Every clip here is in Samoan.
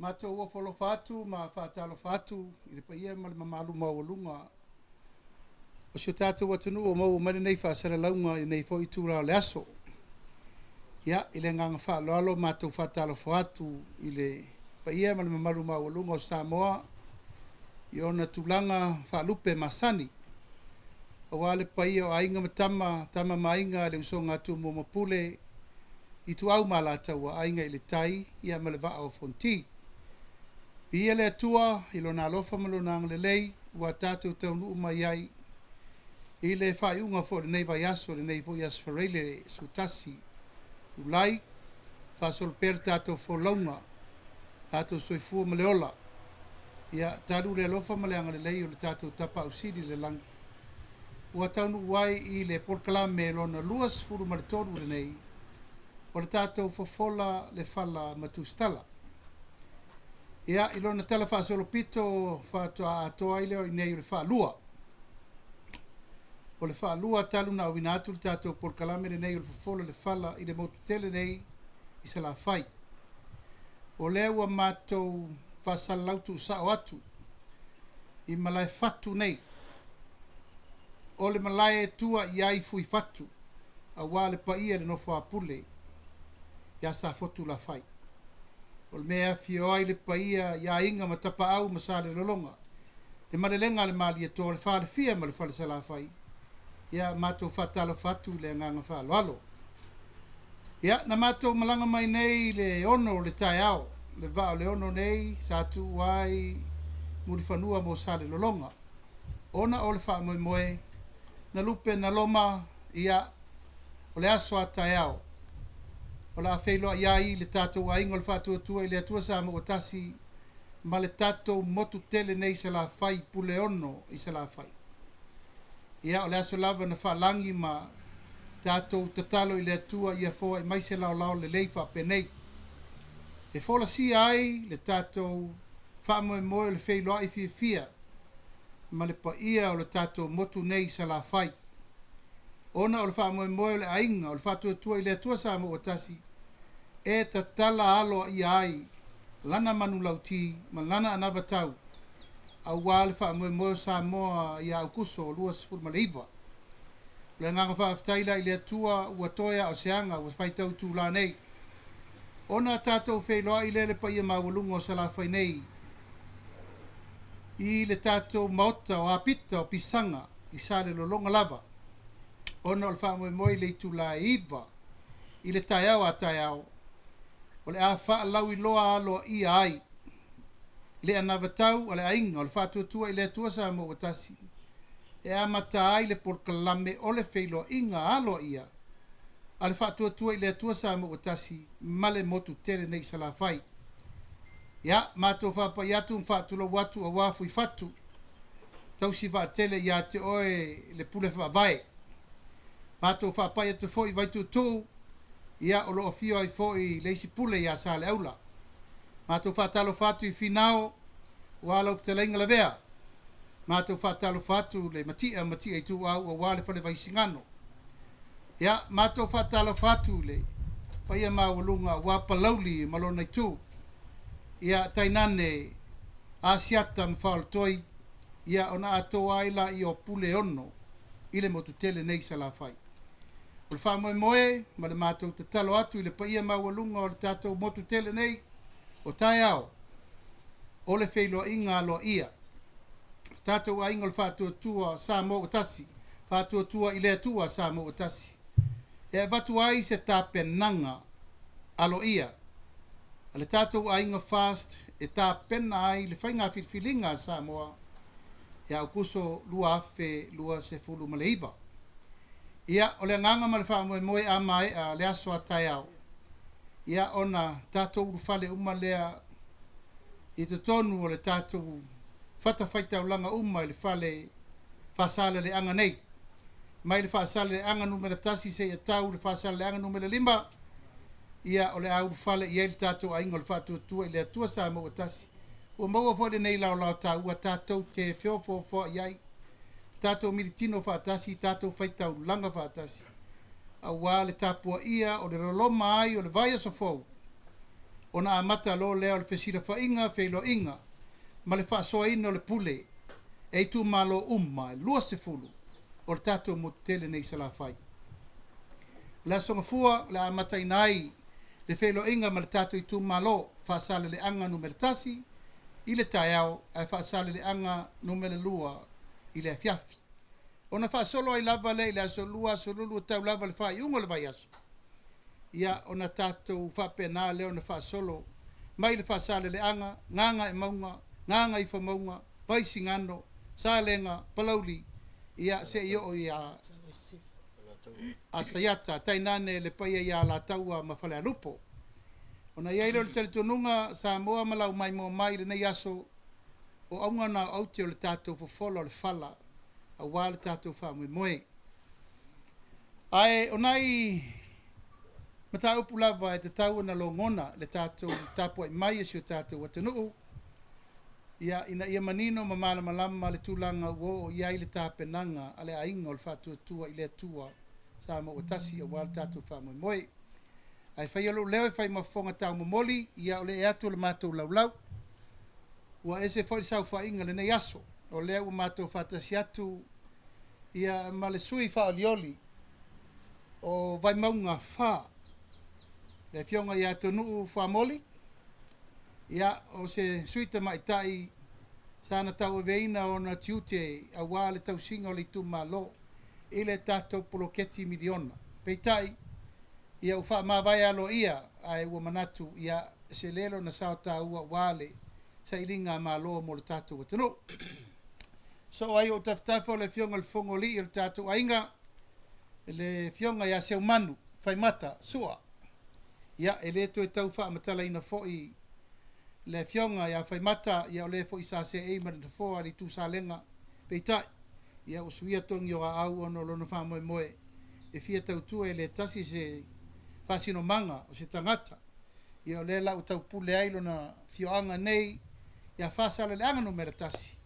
Matou ofo alofa atu ma faatalofa atu i le paia ma le mamalu maualuga o si o tatou atunuu ua maua mai lenei faasalalauga i lenei foi itula o le aso. Ia, i le agaga faaaloalo matou faatalofa atu i le paia ma le mamalu maualuga o Samoa i ona tulaga faalupe masani, aua le paia o Aiga ma Tama, Tama ma Aiga, le usoga a Tumua ma Pule, Ituau ma Alataua, Aiga i le Tai, ia ma le Vaa o Fonoti. Viia le Atua i Lona alofa ma Lona agalelei ua tatou taunuu mai ai i le faaiuga foi o lenei vaiaso, lenei foi Aso Faraile 11 Iulai, faasolo pea le tatou folauga, tatou soifua ma le ola. Ia, talu le alofa ma le agalelei o le tatou Tapaau Sili i le lagi, ua taunuu ai i le polokalame lona 23 lenei o le tatou Fofola le Fala ma Tusitala. Ia, i lona tala faasolopito faatoa atoa ai lea o i inei o le faalua. O le faalua talu na auina atu le tatou polokalame lenei o le Fofola le Fala i le motu tele nei i Salafai. O lea ua matou faasalalau tuusao atu i Malaefatu nei. O le malae e tua i ai Fuifatu aua le paia i le nofo a Pule ia Safotulafai. O le mea e afio ai le paia i aiga ma Tapaau ma Salelologa, le malelega a le Malietoa, le Falefia ma le Falesalafai. Ia matou faatalofa atu i le agaga faaaloalo. Ia, na matou malaga mai nei i le 6 o le taeao, le vaa o le 6 nei sa tuu ai Mulifanua mo Salelologa, ona o le faamoemoe na lupe na loma, ia, o le aso a taeao o le a feiloai ai le tatou aiga o le Faatuatua i le Atua Samoa ua Tasi ma le tatou motu tele nei i Salafai, Puleono i Salafai. Ia, o le aso lava na faalagi ma tatou tatalo i le Atua ia foai mai se laolao lelei faapenei e folasia ai le tatou faamoemoe o le feiloai fiafia ma le paia o le tatou motu nei i Salafai. Ona o le faamoemoe o le aiga o le Faatuatua i le Atua Samoa ua Tasi e tatala aloaia ai lana manulauti ma lana anavatau aua le faamoemoe o Samoa ia Aukuso 29. O le agaga faafetai la i le Atua ua toe a o se aga ua faitau itulā nei ona tatou feiloai lea le paia maualuga o Salafai nei i le tatou maota o Apita o Pisaga i Salelologa lava ona o le faamoemoe i le itulā e 9 i le taeao a taeao o le a faalauiloa aloaia ai le anavatau a le aiga o le Faatuatua i le Atua Samoa ua Tasi e amata ai le polokalame o le feiloaiga aloaia a le Faatuatua i le Atua Samoa ua Tasi ma le motu tele nei i Salafai. Ia, matou faapai atu ma faatulou atu aua Fuifatu, tausi vaatele ia te oe le pule faavae. Matou faapai atu foi i Vaituutuu, ia o lo o afio ai foi le isi pule ia Saleaula. Matou faatalofa atu i Finao, aua lau fetalaiga Lavea. Matou faatalofa atu le Matia, Matia Ituau aua le Falevaisigano. Ia, matou faatalofa atu le paia maualuga aua Palauli ma lona itu. Ia, tainane Asiata ma Faolatoi, ia ona atoa ai laia o Puleono i le motu tele nei i Salafai. O le faamoemoe ma le matou tatalo atu i le paia maualuga o le tatou motu tele nei o taeao, o le feiloaiga aloaia. O tatou aiga o le Faatuatua Samoa ua tasi, Faatuatua i le Atua Samoa ua tasi, e avatu ai se tapenaga aloaia a le tatou aiga FAST e tapena ai le faiga filifiliga a Samoa ia Aokuso 2029. Ia, o le agaga ma le faamoemoe a maea le aso a taeao, ia ona tatou ulufale uma lea i totonu o le tatou fatafaitaulaga uma i le fale Faasaleleaga nei, mai le Faasaleleaga numera 1 seia tau i le Faasaleleaga numera 5, ia o le a ulufale i ai le tatou aiga o le Faatuatua i le Atua Samoa ua Tasi. Ua maua foi lenei laolao taua tatou te feofoofoai ai, tatou militino faatasi, tatou faitaulaga faatasi, aua le tapuaia o le loloma ai o le vaiaso fou. Ona amata loa lea o le fesilafaiga, feiloaiga ma le faasoaina o le pule e itumalo uma e 20 o le tatou motu tele nei i Salafai. O le Aso Gafua o le a amataina ai le feiloaiga ma le tatou itumalo Faasaleleaga Nu.1 i le taeao ae Faasaleleaga Nu.2 i le afiafi. Ona faasolo ai lava lea i le Aso Lua, Aso Lulu e tau lava i le faaiuga o le vaiaso, ia ona tatou faapena lea ona faasolo mai le Faasaleleaga, Gagaemauga, Gagaifomauga, Vaisigano, Salega, Palauli, ia se i oo ia Saiata, tainane le paia ia Alataua ma Falealupo. Ona i ai lea o le talitonuga, Samoa ma lau maimoa mai i lenei aso, o auga na o aute o le tatou fofola o le fala aua le tatou faamoemoe. Ae o nai mataupu lava e tatau ona logona le tatou tapuai mai a si o tatou atunuu, ia, ina ia manino ma malamalama le tulaga ua oo i ai le tapenaga a le Aiga o le Faatuatua i le Atua Samoa ua Tasi aua le tatou faamoemoe. Ae faia lou leo e fai ma fofoga taumomoli, ia o le ee atu o le matou laulau. Ua ese foi le saofaiga i lenei aso, o lea ua matou faatasi atu ia ma le sui faaolioli o Vaimauga 4, le Afioga ia Toenu'u Fuamoli, ia, o se sui tamaitai sa na tauaveina ona tiute aua le tausiga o le itumalo i le tatou poloketi miliona. Peitai, ia ua faamavae aloaia, ae ua manatu, ia, e sele lona sao taua aua le sailiga Malo mo le tatou atunuu. Sosoo ai i ou tafatafa o le Afioga i le Fofoga-o-Alii o le tatou aiga, le Afioga ia Seumanu Faimata Sua. Ia, e le toe tau faamatalaina foi le Afioga ia Faimata, ia o le foi sa seei ma le Nofoa i le Itu Salega, peitai, ia ua suia togi o aau ona o lona faamoemoe e fia tautua, e le tasi se faasinomaga o se tagata. Ia o lea la ua taupule ai lona afioaga nei ia Faasaleleaga Nu.1,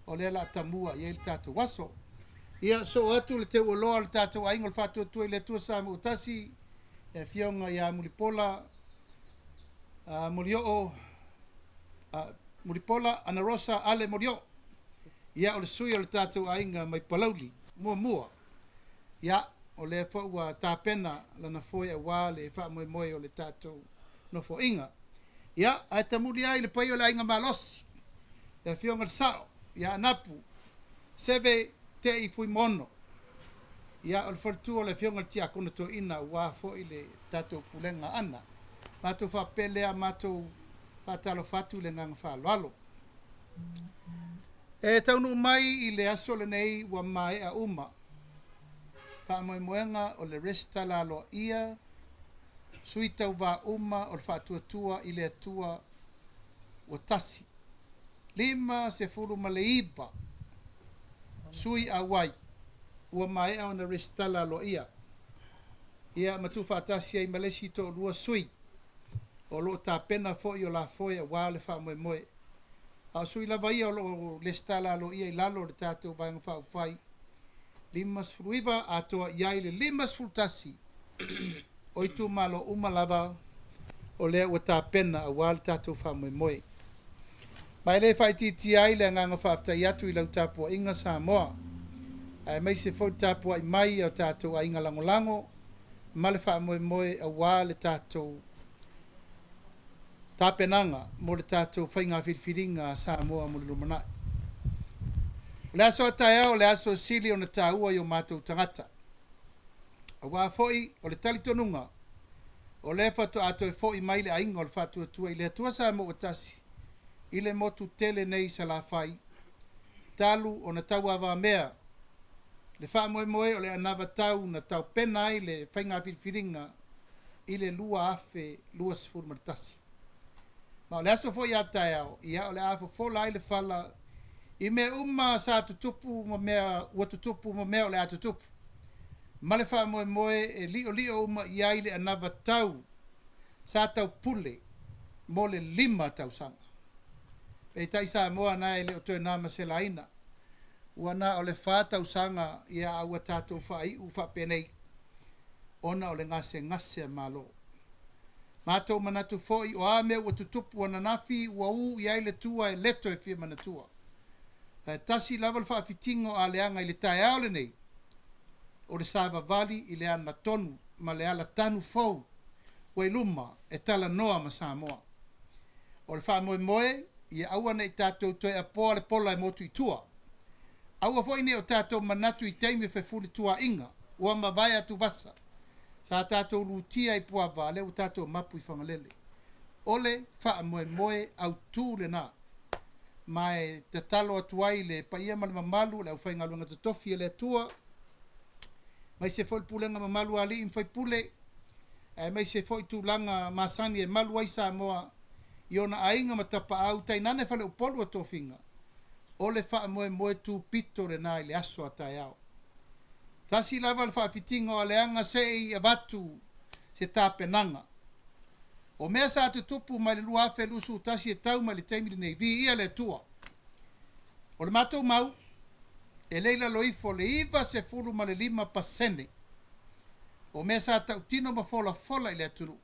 o lea o le a tamua i ai le tatou aso. Ia, sosoo atu le teuoloa o le tatou aiga o le Faatuatua i le Atua Samoa ua Tasi, le Afioga ia Mulipola, Molioo, Mulipola Anarosa Ale Molioo. Ia, o le sui o le tatou aiga mai Palauli muamua. Ia, o lea foi ua tapena lana foe aua le faamoemoe o le tatou nofoaiga. Ia, ae tamuli ai le paia o le aiga malosi, le Afioga i le Sao ia Anapu Seve Tei Fuimono. Ia, o le faletua o le Afioga i le Tiakono Toeaina aua foi le tatou pulega ana. Matou faapea lea, matou faatalofa atu i le agaga faaaloalo. E taunuu mai i le aso lenei ua maea uma faamoemoega o le resitala aloaia sui tauva uma o le Faatuatua i le Atua ua tasi. 59 sui auai ua maea ona resitala aloaia, ia ma tuufaatasi ai ma le isi toalua sui o lo o tapena foi o lafoe aua le faamoemoe. A o sui lava ia o lo o resitala aloaia i lalo o le tatou Vaega Faaupufai 59 atoa i ai le 51 o itumalo uma lava o lea ua tapena aua le tatou faamoemoe. Ma e le faaitiitia ai le agaga faafetai atu i lau tapuaiga Samoa, aemaise foi le tapuai mai a o tatou aiga lagolago ma le faamoemoe aua le tatou tapenaga mo le tatou faiga filifiliga a Samoa mo le lumanai. O le aso a taeao o le aso sili ona taua i o matou tagata, aua foi o le talitonuga o lea faatoa toe foi mai le aiga o le Faatuatua i le Atua Samoa ua Tasi i le motu tele nei i Salafai, talu ona tauavamea le faamoemoe o le anavatau na taupena ai le faiga filifiliga i le 2021. Ma o le aso foi a taeao, ia o le a fofola ai le fala i mea uma sa tutupu ma mea ua tutupu ma mea o le a tutupu, ma le faamoemoe e li'oli'o uma i ai le anavatau sa taupule mo le 5 tausaga. Peitai Samoa na e le o toe na ma se laina, ua na o le 4 tausaga ia a ua tatou faaiu faapenei ona o le gasegase a Malo. Matou manatu foi o a mea ua tutupu ananafi ua u i ai le tua e le toe fia manatua. Ae tasi lava le faafitiga o aleaga i le taeao lenei, o le savavali i le agatonu ma le alatanu fou ua i luma e talanoa ma Samoa. O le faamoemoe, ia aua ne i tatou toe apoa le pola e motu i tua. Aua foi ne i o tatou manatu i taimi o fefulituaaiga ua mavae atuvasa sa tatou lutia i Puava, a lea ua tatou mapu i Fagalele. O le faamoemoe autu lena. Ma e tatalo atu ai i le paia ma le mamalu o le aufaigaluega totofi a le Atua, aemaise foi le pulega mamalu a alii ma faipule, aemaise foi tulaga masani e malu ai Samoa i ona aiga ma tapaau, tainane faleupolu o tofiga, o le faamoemoe tupito lena i le aso a taeao. Tasi lava le faafitiga o aleaga se i avatu se tapenaga. O mea sa tutupu mai le 2021 e tau mai le taimi lenei, viia le Atua. O le matou mau, e le i lalo ifo o le 95% o mea sa tautino ma folafola i le atunuu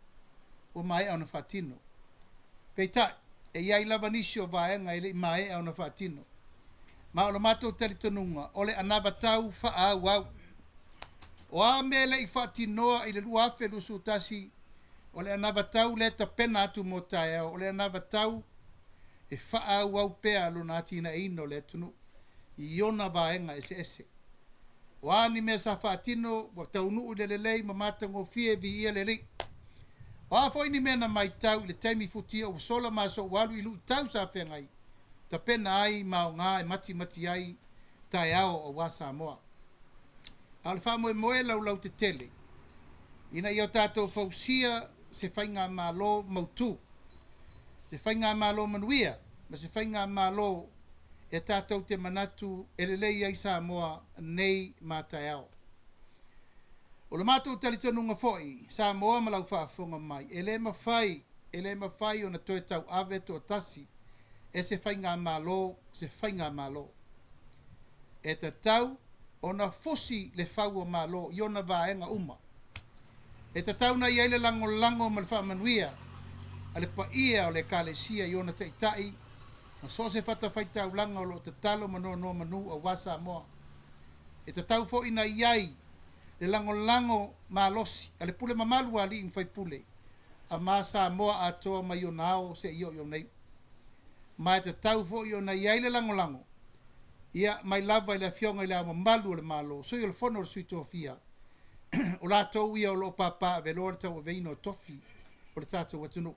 ua maea ona faatino. Peitai, e i ai lava nisi o vaega e le i maea ona faatino. Ma o le matou talitonuga, o le anavatau faaauau. O a mea e le i faatinoa i le 2021, o le anavatau lea e tapena atu mo taeao, o le anavatau e faaauau pea lona atinaeina o le atunuu i ona vaega eseese. O a ni mea sa faatino ua taunuu i le lelei ma matagofie, viia le Alii. O a foi ni mea na matau i le taimi futia ua sola ma aso ua alu i luitau sa feagai, tapena ai ma aoga e matimati ai taeao aua Samoa. A o le faamoemoe laulautetele ina ia o tatou fausia se faigamalo mautu, se faigamalo manuia ma se faigamalo e tatou te manatu e lelei ai Samoa nei ma taeao. O le matou talitonuga foi, Samoa ma lau faafofoga mai, e le mafai, e le mafai ona toe tauave toatasi e se faigamalo se faigamalo. E tatau ona fusi le fau o Malo i ona vaega uma. E tatau ona i ai le lagolago ma le faamanuia a le paia o le Ekalesia i ona taitai ma so o se fatafaitaulaga o lo o tatalo ma nonomanu aua Samoa. E tatau foi ona i ai le lagolago malosi a le pule mamalu a alii ma faipule a ma Samoa atoa mai ona ao seia oo i ona iu. Ma e tatau foi ona i ai le lagolago ia mai lava i le Afioga i Le Ao Mamalu o le Malo, Sui o le Fono o le Sui Tofia, o latou ia o lo o papaaveloa le tauaveina o tofi o le tatou atunuu.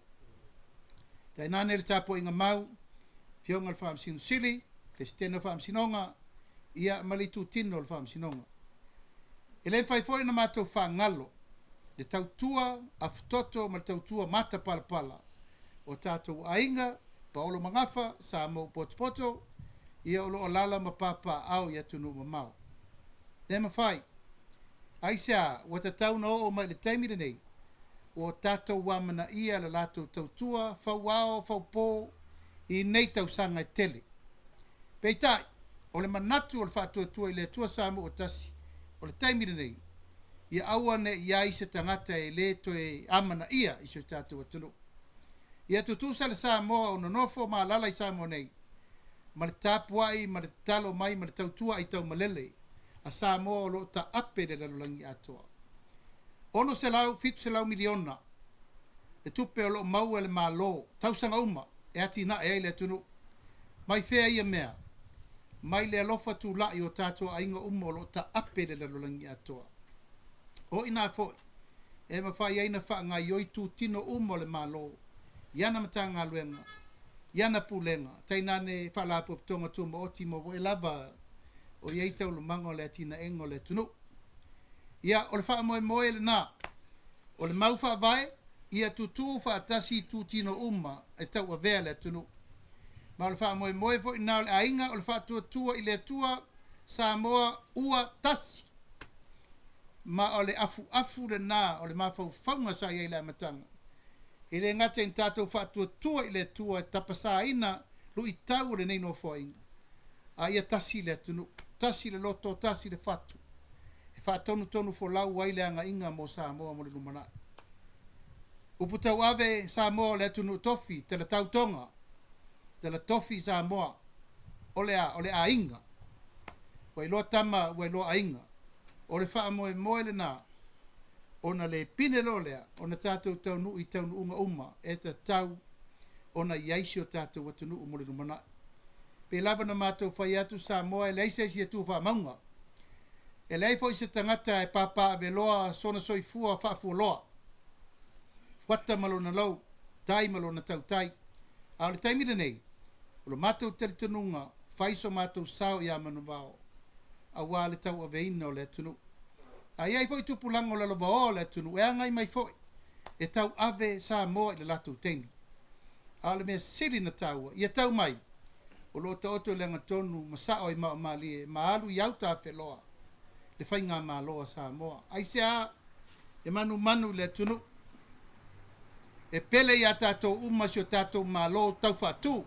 Tainane le tapuaiga mau, Afioga i le Faamasino Sili, Peresetene o Faamasinoga, ia ma le itutino o le Faamasinoga. E le mafai foi ona matou faagalo le tautua afutoto ma le tautua matapalapala o tatou aiga, paolo ma gafa, Samoa ua potopoto, ia o lo o alaala ma papaaao i atunuu mamao. Le mafai. Aisea ua tatau ona oo mai i le taimi lenei ua tatou amanaia le latou tautua fauao faupo i nei tausaga e tele? Peitai, o le manatu o le faatuatua i le Atua Samoa ua tasi o le taimi lenei, ia aua ne i i ai se tagata e le toe amanaia i si o tatou atunuu. Ia tutusa le Samoa o nonofo ma alaala i Samoa nei, ma le tapuai ma le tatalo mai ma le tautua aitaumalele a Samoa o lo o taape i le lalolagi atoa. $600, $700 miliona le tupe o lo o maua e le Malo tausaga uma e atinae ai le atunuu. Mai fea ia mea? Mai le alofa tulai o tatou aiga uma o lo o taape i le lalolagi atoa. O i ina foi e mafai ai ona faagaoioi itutino uma o le Malo i ana Matagaluega, i ana Pulega, tainane Faalapotopotoga Tumaoti ma ua lava o i ai taualumaga o le atinaega o le atunuu. Ia, o le faamoemoe lena, o le mau faavae, ia tutū faatasi itutino uma e tauavea le atunuu. Ma o le faamoemoe foi lena o le aiga o le faatuatua i le Atua Samoa ua tasi. Ma o le afuafu lena o le mafaufauga sa i ai i le amataga. E le gata ina tatou faatuatua i le Atua e tapasaina luitau o lenei Nofoaiga, a ia tasi le atunuu, tasi le loto, tasi le fatu, e faatonutonufolau ai le agaiga mo Samoa mo le lumanai. Upu tauave Samoa o le atunuu tofi, talatau Toga, tala tofi Samoa, o le a? O le aiga. Ua iloa tama, ua iloa aiga. O le faamoemoe lena, ona le pine loa lea ona tatou taunuu i taunuuga uma e tatau ona i ai si o tatou atunuu mo le lumanai. Pei lava ona matou fai atu Samoa e leai se isi e tu faamauga. E leai foi se tagata e papaaveloa sona soifua faafualoa, fuata ma lona lou, tai ma lona tautai. A o le taimi lenei, o lo matou talitonuga, fai so matou sao ia Manuvao, aua le tauaveina o le atunuu. A i ai foi tupulaga o lalovaoa o le atunuu e agai mai foi e tauave Samoa i le latou taimi. A o le mea sili ona taua, ia tau mai, o lo o taoto i le agatonu ma sao ai maomalie ma alu i autafeloa le Faigamalo a Samoa. Aisea? E manumanu i le atunuu. E pele ia tatou uma si o tatou Malo taufaatu.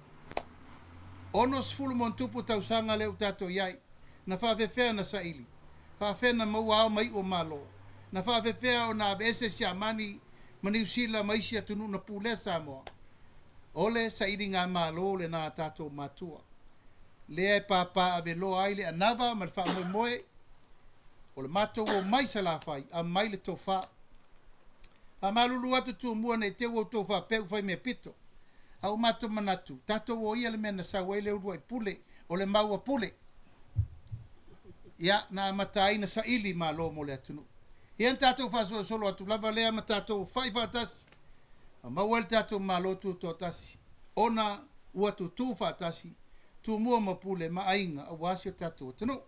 60 ma ono tupu tausaga lea ua tatou i ai. Na faafefea ona saili? Faafefea na maua ao ma iu o Malo? Na faafefea ona aveese Siamani ma Niu Sila ma isi atunuu na pulea Samoa? O le sailigamalo lena a tatou matua, lea e papaaveloa ai le anava ma le faamoemoe o le matou omai Salafai, aumai le tofa. Faamalulu atu Tumua ne i te i ua outou faapea ua fai mea pito. A ua matou manatu, tatou o ia le mea na sau ai le uluai pule, o le maua pule. Ia, na amata ai na saili Malo mo le atunuu. Ia na tatou faasolosolo atu lava lea ma tatou fai faatasi, ma maua ai le tatou Malo Tutoatasi, ona ua tutū faatasi Tumua ma Pule ma Aiga aua si o tatou atunuu.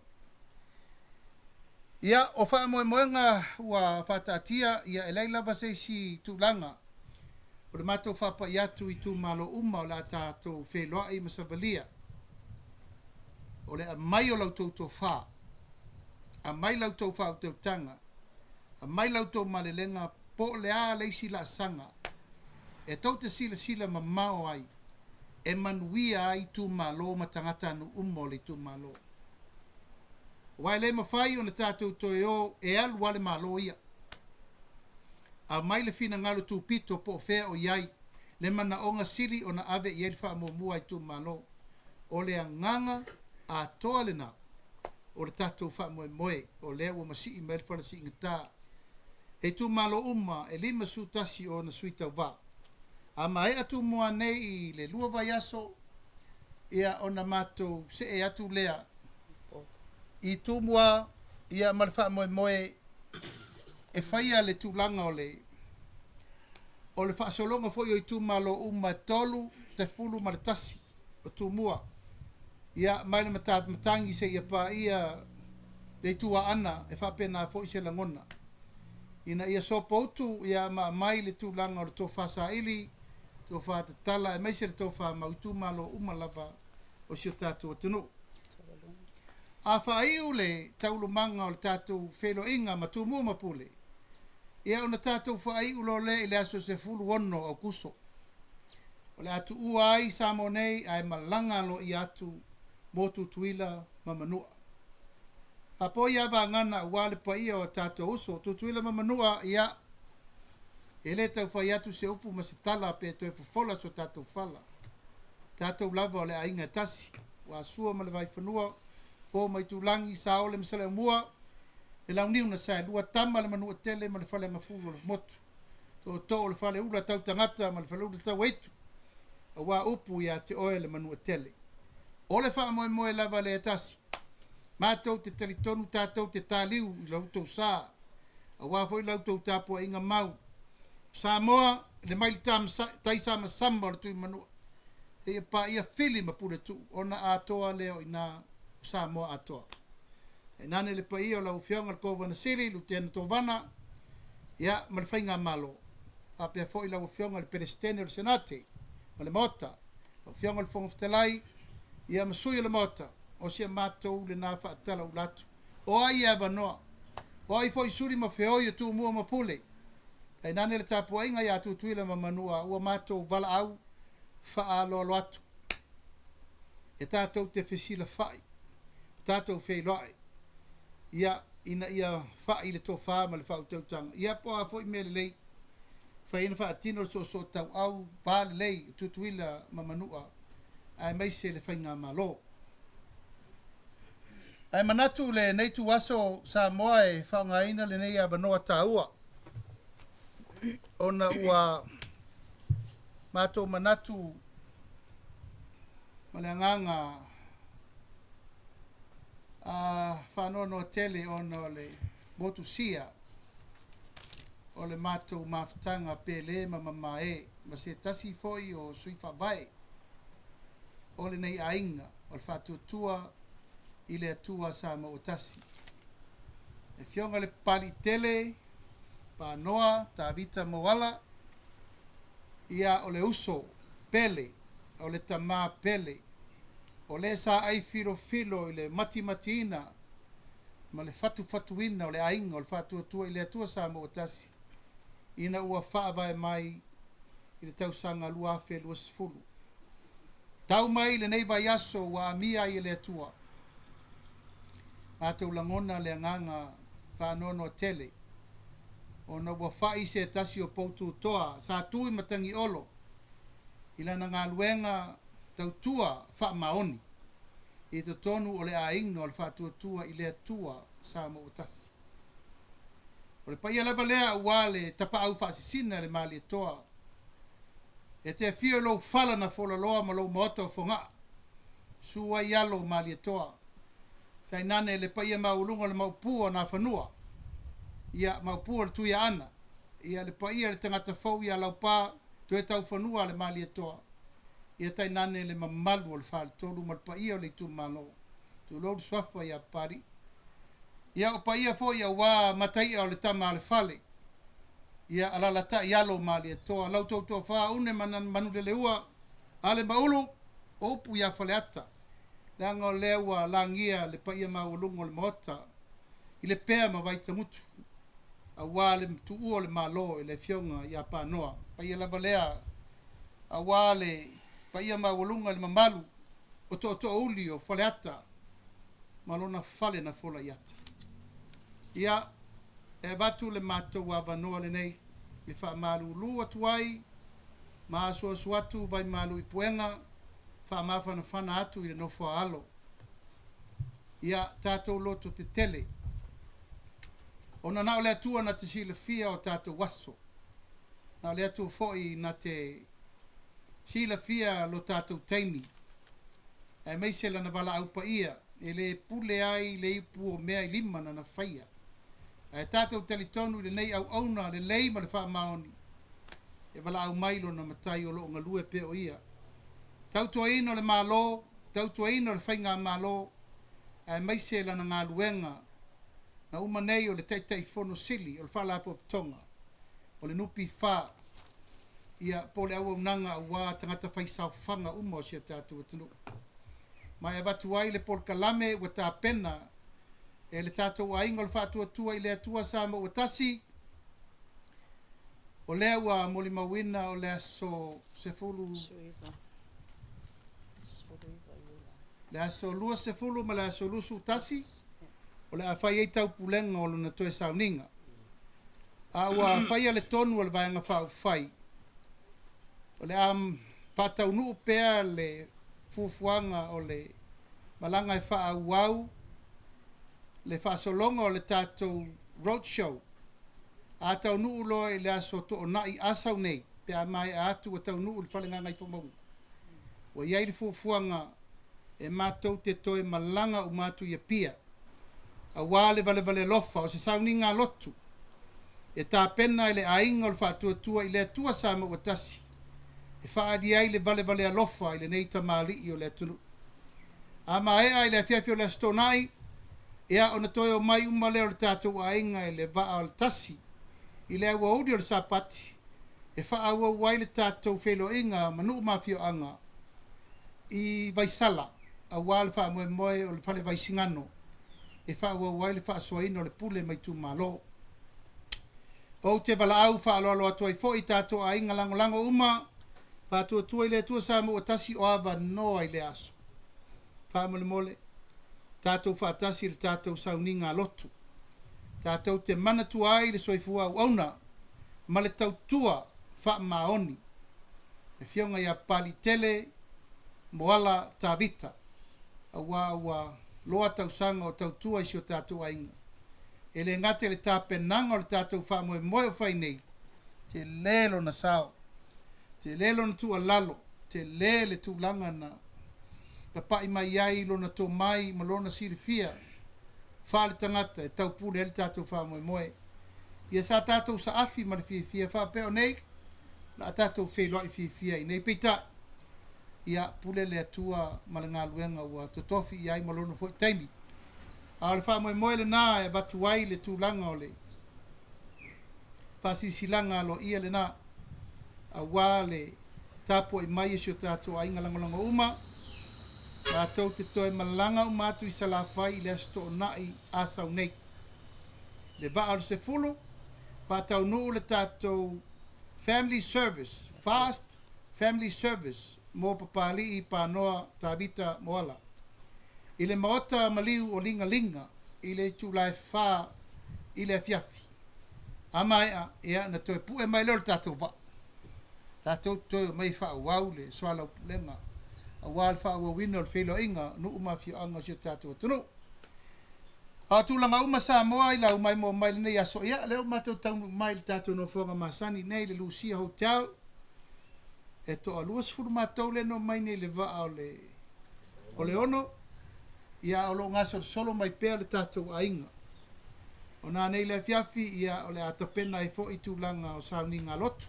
Ia, o faamoemoega ua faataatia, ia e leai lava se isi tulaga o le matou faapai atu i itumalo uma o le a tatou feiloai ma savalia, o le aumai o la outou tofa, aumai la outou faautautaga, aumai la outou malelega po o le a le isi laasaga e tou te silasila mamao ai e manuia ai itumalo ma tagatanuu uma o le itumalo. Aua e le mafai ona tatou toe o e alu lava le Malo ia. Aumai le finagalo tupito po o fea o i ai le manaoga sili ona ave i ai le faamuamua a itumalo. O le agaga atoa lena o le tatou faamoemoe o lea ua masii mai le fala siigata. E itumalo uma e 51 o ona sui tauva. A maea Tumua nei i le 2 vaiaso, ia ona matou see atu lea i Tumua ia ma le faamoemoe e faia le tulaga o le o le faasologa foi o itumalo uma e 31 o Tumua ia mai le Matagi seia paia le itu Aana e faapena foi se lagona ina ia sopoutu ia ma aumai le tulaga o le tofa saili, tofa tatala aemaise le tofa mau itumalo uma lava o si o tatou atunuu. A faaiu le taualumaga o le tatou feiloaiga ma Tumua ma Pule, ia ona tatou faaiu loa lea i le aso 16 o Aokuso. O le a tuua ai Samoa nei ae malaga aloaia atu mo Tutuila ma Manua. Faapoi a vagana aua le paia o a tatou uso, Tutuila ma Manua, ia, e le tau fai atu se upu ma se tala pe toe fofola so tatou fala. Tatou lava o le aiga e tasi, ua Sua ma le Vaifanua, Fofo ma Aitulagi, Saole ma Saleaaumua, le Launiu na Saelua, Tama le Manuatele ma le Faleagafulu o le Motu, Tootoo o le Faleula tau tagata ma le Faleula tau aitu, aua upu ia te oe le Manuatele. O le faamoemoe lava lea e tasi, matou te talitonu tatou te taliu i la outou sa, aua foi la outou tapuaiga mau. O Samoa, le maili taisamasama o le Tuimanua, seia paia Fili ma Puletuu ona atoa lea o ina o Samoa atoa. Tainane le paia o lau Afioga i le Kovana Sili, Lutena Tovana, ia, ma le Faigamalo, faapea foi lau Afioga i le Peresetene o le Senate ma le Maota, lau Afioga i le Fofoga Fetalai, ia, ma sui o le Maota, o si a matou lena faatalaula atu. O ai e avanoa? O ai foi suli ma feoi o Tumua ma Pule? Tainane le tapuaiga ia Tutuila ma Manua ua matou valaau faaaloalo atu e tatou te fesilafai ma tatou feiloai ia ina ia fai le tofa ma le faautautaga ia po o a foi mea lelei. Mafai ai ona faatino le soosootauau va lelei o Tutuila ma Manua aemaise le Faigamalo. Ae manatu lenei ituaso Samoa e faaaogaina lenei avanoa taua ona ua matou manatu ma le agaga a faanoanoa tele ona o le motusia o le matou mafutaga pele ma mamae ma se tasi foi o sui faavae o lenei aiga o le Faatuatua i le Atua Samoa ua Tasi. Le Afioga i le Papaliitele Panoa Tavita Moala, ia o le uso pele, o le tama pele, o le sa ai filofilo i le matimatiina ma le fatufatuina o le aiga o le Faatuatua i le Atua Samoa ua Tasi, ina ua faavae mai i le tausaga 2020. Tau mai lenei vaiaso ua amia ai e le Atua. Matou lagona le agaga faanoanoa tele ona ua fai se tasi o poututoa sa tu i Matagiolo i lana galuega tautua faamaoni i totonu o le aiga o le Faatuatua i le Atua Samoa ua Tasi. O le paia lava lea aua le tapaau faasisina i le Malietoa. E te afio i lou fala na folaloa ma lou maota o Fogaa, susu ai alo o Malietoa, tainane le paia maualuga o le Maopu o Nafanua, ia Maopu o le Tuiaana, ia le paia i le tagata fou ia Laupa, toe taufanua a le Malietoa, ia tainane le mamalu o le Faletolu ma le paia o le itumalo. Tulou le suafa ia Papalii. Ia o paia foi aua Mataia o le tama a le fale, ia alalatai alo o Malietoa, lau tou toafa Une ma Manuleleua, Ale ma Ulu, o upu ia Faleata, leaga o lea ua lagia le paia maualuga o le Maota i Lepea ma Vaitagutu, aua le tuua o le Malo e le Afioga ia Panoa. Paia lava lea aua le paia maualuga i le mamalu o tootoouli o Faleata ma lona fale na fola i ata. Ia, e avatu le matou avanoa lenei e faamalulu atu ai ma asuasu atu vaimalu i puega, faamafanafana atu i le nofo a alo. Ia, tatou loto tetele, ona na o le Atua na te silafia o tatou aso, na o le Atua foi na te silafia lo tatou taimi, aemaise lana valaau paia e le pule ai le ipu o mea i lima na na faia. Ae tatou talitonu i lenei auauna lelei ma le faamaoni e valaau mai lona Matai o lo o galue pea o ia. Tautuaina o le Malo, tautuaina o le Faigamalo, aemaise lana galuega na uma nei o le Taitaifono Sili o le Faalapotopotoga o le NPF, ia, po o le auaunaga aua tagata faisaofaga uma o si o tatou atunuu. Ma e avatu ai le polokalame ua tapena e le tatou aiga o le Faatuatua i le Atua Samoa ua Tasi, o lea ua molimauina o le aso 10, le aso 20 ma le aso 21, o le a fai ai taupulega o lona toe sauniga. A ua faia le tonu a le Vaega Faaupufai, o le a faataunuu pea le fuafuaga o le malaga e faaauau le faasologa o le tatou road show. A taunuu loa i le aso Toonai Asau nei, pe a maea atu ua taunuu i le Fale Gagaifomauga, ua i ai le fuafuaga e matou te toe malaga uma atu i Apia, aua le valevale alofa o se sauniga lotu e tapena e le aiga o le Faatuatua i le Atua Samoa ua Tasi e faaali ai le valevale alofa i lenei tamalii o le atunuu. A maea i le afiafi o le Aso Toonai, ia ona toe omai uma lea o le tatou aiga i le vaa o le tasi i le aoauli o le Sapati e faaauau ai le tatou feiloaiga ma nuu ma afioaga i Vaisala aua le faamoemoe o le Fale Vaisigano e faaauau ai le faasoaina o le pule ma itumalo. Ou te valaau faaaloalo atu ai foi i tatou aiga lagolago uma, faatuatua i le Atua Samoa ua tasi o avanoa i lea aso. Faamolemole, tatou faatasi i le tatou sauniga lotu. Tatou te manatua ai le soifua auauna ma le tautua. Faamaoni, le Afioga ia Papaliitele Moala Tavita, auā ua loa tausaga o tautua i si o tatou aiga. E le gata i le tapenaga o le tatou faamoemoe o fai nei, tele lona sao, tele lona tuualalo, tele le tulaga na lapai mai ai lona tomai ma lona silafia faaletagata e taupule ai le tatou faamoemoe. Ia sa tatou saafi ma le fiafia faapea o nei o le a tatou feiloai fiafia i inei. Peitai, ia pule le Atua ma le galuega ua totofi i ai ma lona foi taimi. A o le faamoemoe lena e avatu ai le tulaga o le faasilasilaga aloaia lena aua le tapuai mai e si o tatou aiga lagolago uma, matou te toe malaga uma atu i Salafai i le Aso Toonai Asau nei. Le vaa o le 10, faataunuu le tatou Family Service, Fast Family Service mo Papalii Panoa Tavita Moala i le Maota Maliu o Ligalinga i le itula e 4 i le afiafi. A maea, ia na toe pue mai lea o le tatou vaa. Tatou te toe omai e faaauau le soalaupulega aua le faaauauina o le feiloaiga o nuu ma afioaga o si o tatou atunuu. A o tulaga uma Samoa i lau maimoa mai lenei aso, ia lea ua matou taunuu mai i le tatou nofoaga masani nei i le Lucia Hotel. E toa 20 matou lea na omai nei i le vaa o le o le 6, ia a o lo o gasolosolo mai pea le tatou aiga. O nanei le afiafi, ia o le a tapena ai foi tulaga o sauniga a lotu.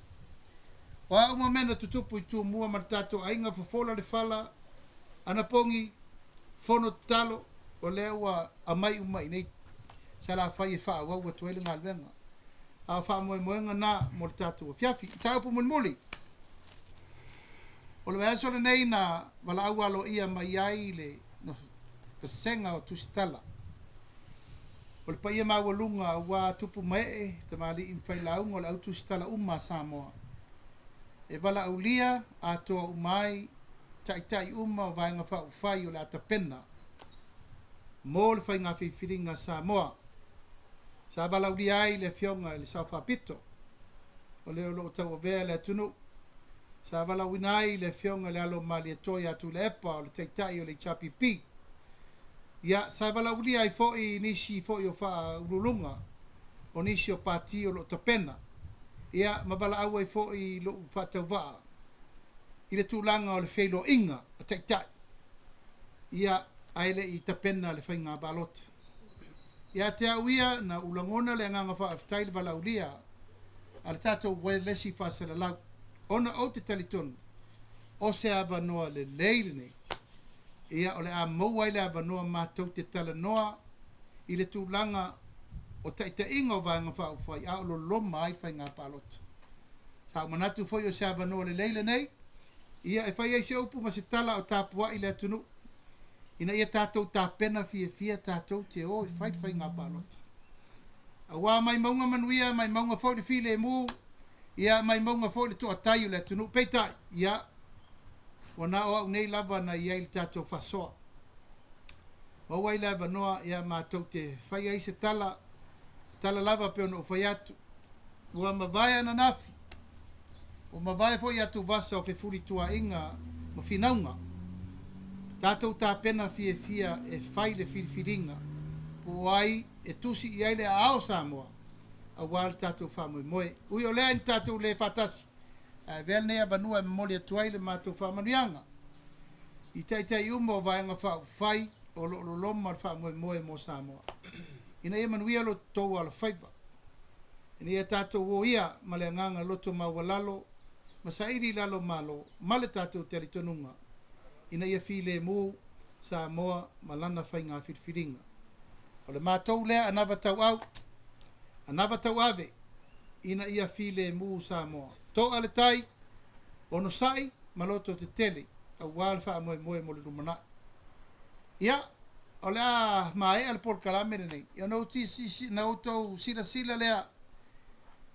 O a uma mea na tutupu i Tumua ma le tatou aiga, fofola le fala, anapogi, fono tatalo, o lea ua aumai uma i inei Salafai e faaauau atu ai le galuega. A o faamoemoega na mo le tatou afiafi. Mataupu mulimuli. O le vaiaso lenei na valaau aloaia mai ai le Vasega o Tusitala. O le paia maualuga aua tupu ma ee, tamalii ma failauga o le au tusitala uma a Samoa. E valaaulia atoa uma ai taitai uma o Vaega Faaupufai o le a tapena mo le faiga filifiliga a Samoa. Sa valaaulia ai le Afioga i le Sao Faapito, o le o lo o tauavea le atunuu. Sa valaauina ai le Afioga i le Alo o Malietoa ia Tuilaepa, o le Taitai o le HRPP. Ia, sa valaaulia ai foi nisi foi o faauluuluga o nisi o pati o lo o tapena, ia, ma valaau ai foi lou faatauvaa i le tulaga o le feiloaiga a taitai, ia, ae le i tapena le faiga palota. Ia te au ia, na ou lagona le agaga faafetai i le valaaulia a le tatou uaealesi faasalalau, ona ou te talitonu o se avanoa lelei lenei, ia o le a maua ai le avanoa matou te talanoa i le tulaga o taitaiga o Vaega Faaupufai a o loloma ai faiga palota. Sa ou manatu foi o se avanoa lelei lenei, ia e fai ai se upu ma se tala o tapuai le atunuu ina ia tatou tapena fiafia tatou te o e fai le faiga palota. Aua maimauga manuia, maimauga foi le filemu, ia maimauga foi le toatai o le atunuu. Peitai, ia, ua na o au nei lava na i ai i le tatou faasoa. Maua ai le avanoa, ia, matou te fai ai se tala, tala lava pei ona ou fai atu. Ua mavae ananafi, ua mavae foi atuvasa o fefulituaaiga ma finauga. Tatou tapena fiafia e fai le filifiliga po o ai e tusi i ai le aao o Samoa aua le tatou faamoemoe. Ui o lea ina tatou le faatasi, ae avea lenei avanoa e momoli atu ai le matou faamanuiaga i taitai uma o Vaega Faaupufai o lo o loloma le faamoemoe mo Samoa. Ina ia manuia lo outou alofaiva. Ina ia tatou o ia ma le agaga loto maualalo ma saili i lalo Malo ma le tatou talitonuga ina ia filemu Samoa ma lana faiga filifiliga. O le matou lea anava tauau, anava tauave ina ia filemu Samoa. To'a le tai, onosai ma loto tetele aua le faamoemoe mo le lumanai. Ia, o le a maea le polokalame lenei, ia ona outou silasila lea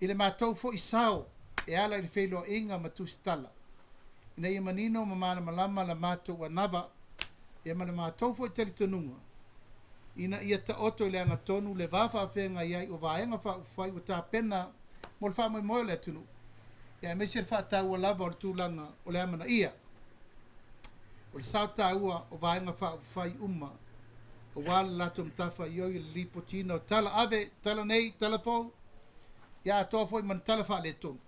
i le matou foi sao e ala i le feiloaiga ma tusitala, ina ia manino ma malamalama la matou anava, ia ma le matou foi talitonuga, ina ia taoto i le agatonu le va faafeagai ai o Vaega Faaupufai ua tapena mo le faamoemoe o le atunuu. Ia aemaise le faataua lava o le tulaga o le amanaia o le sao taua o Vaega Faaupufai uma aua le latou matafaioi o le lipotiina o tala ave, tala nei, tala fou, ia atoa foi ma ni tala faaletonu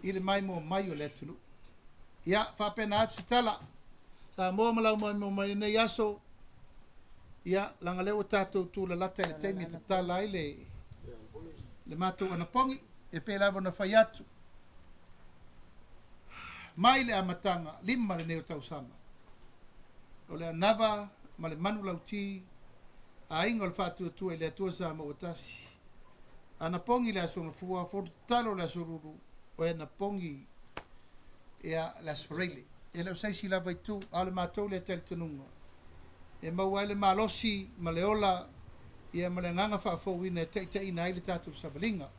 i le maimoa mai o le atunuu. Ia, faapena atu se tala, Samoa ma lau maimoa mai i lenei aso, ia, leaga o lea ua tatou tulalata i le taimi e tatala ai le le matou anapogi, e pei lava ona fai atu, mai le amataga lima lenei o tausaga, o le anava ma le manulauti a Aiga o le Faatuatua i le Atua Samoa ua Tasi, anapogi le Aso Gafua, fono tatalo le Aso Lulu, o e anapogi ia le Aso Faraile. E le o se isi lava itu, a o le matou lea talitonuga, e maua ai le malosi ma le ola ia ma le agaga faafouina e taitaiina ai le tatou savaliga.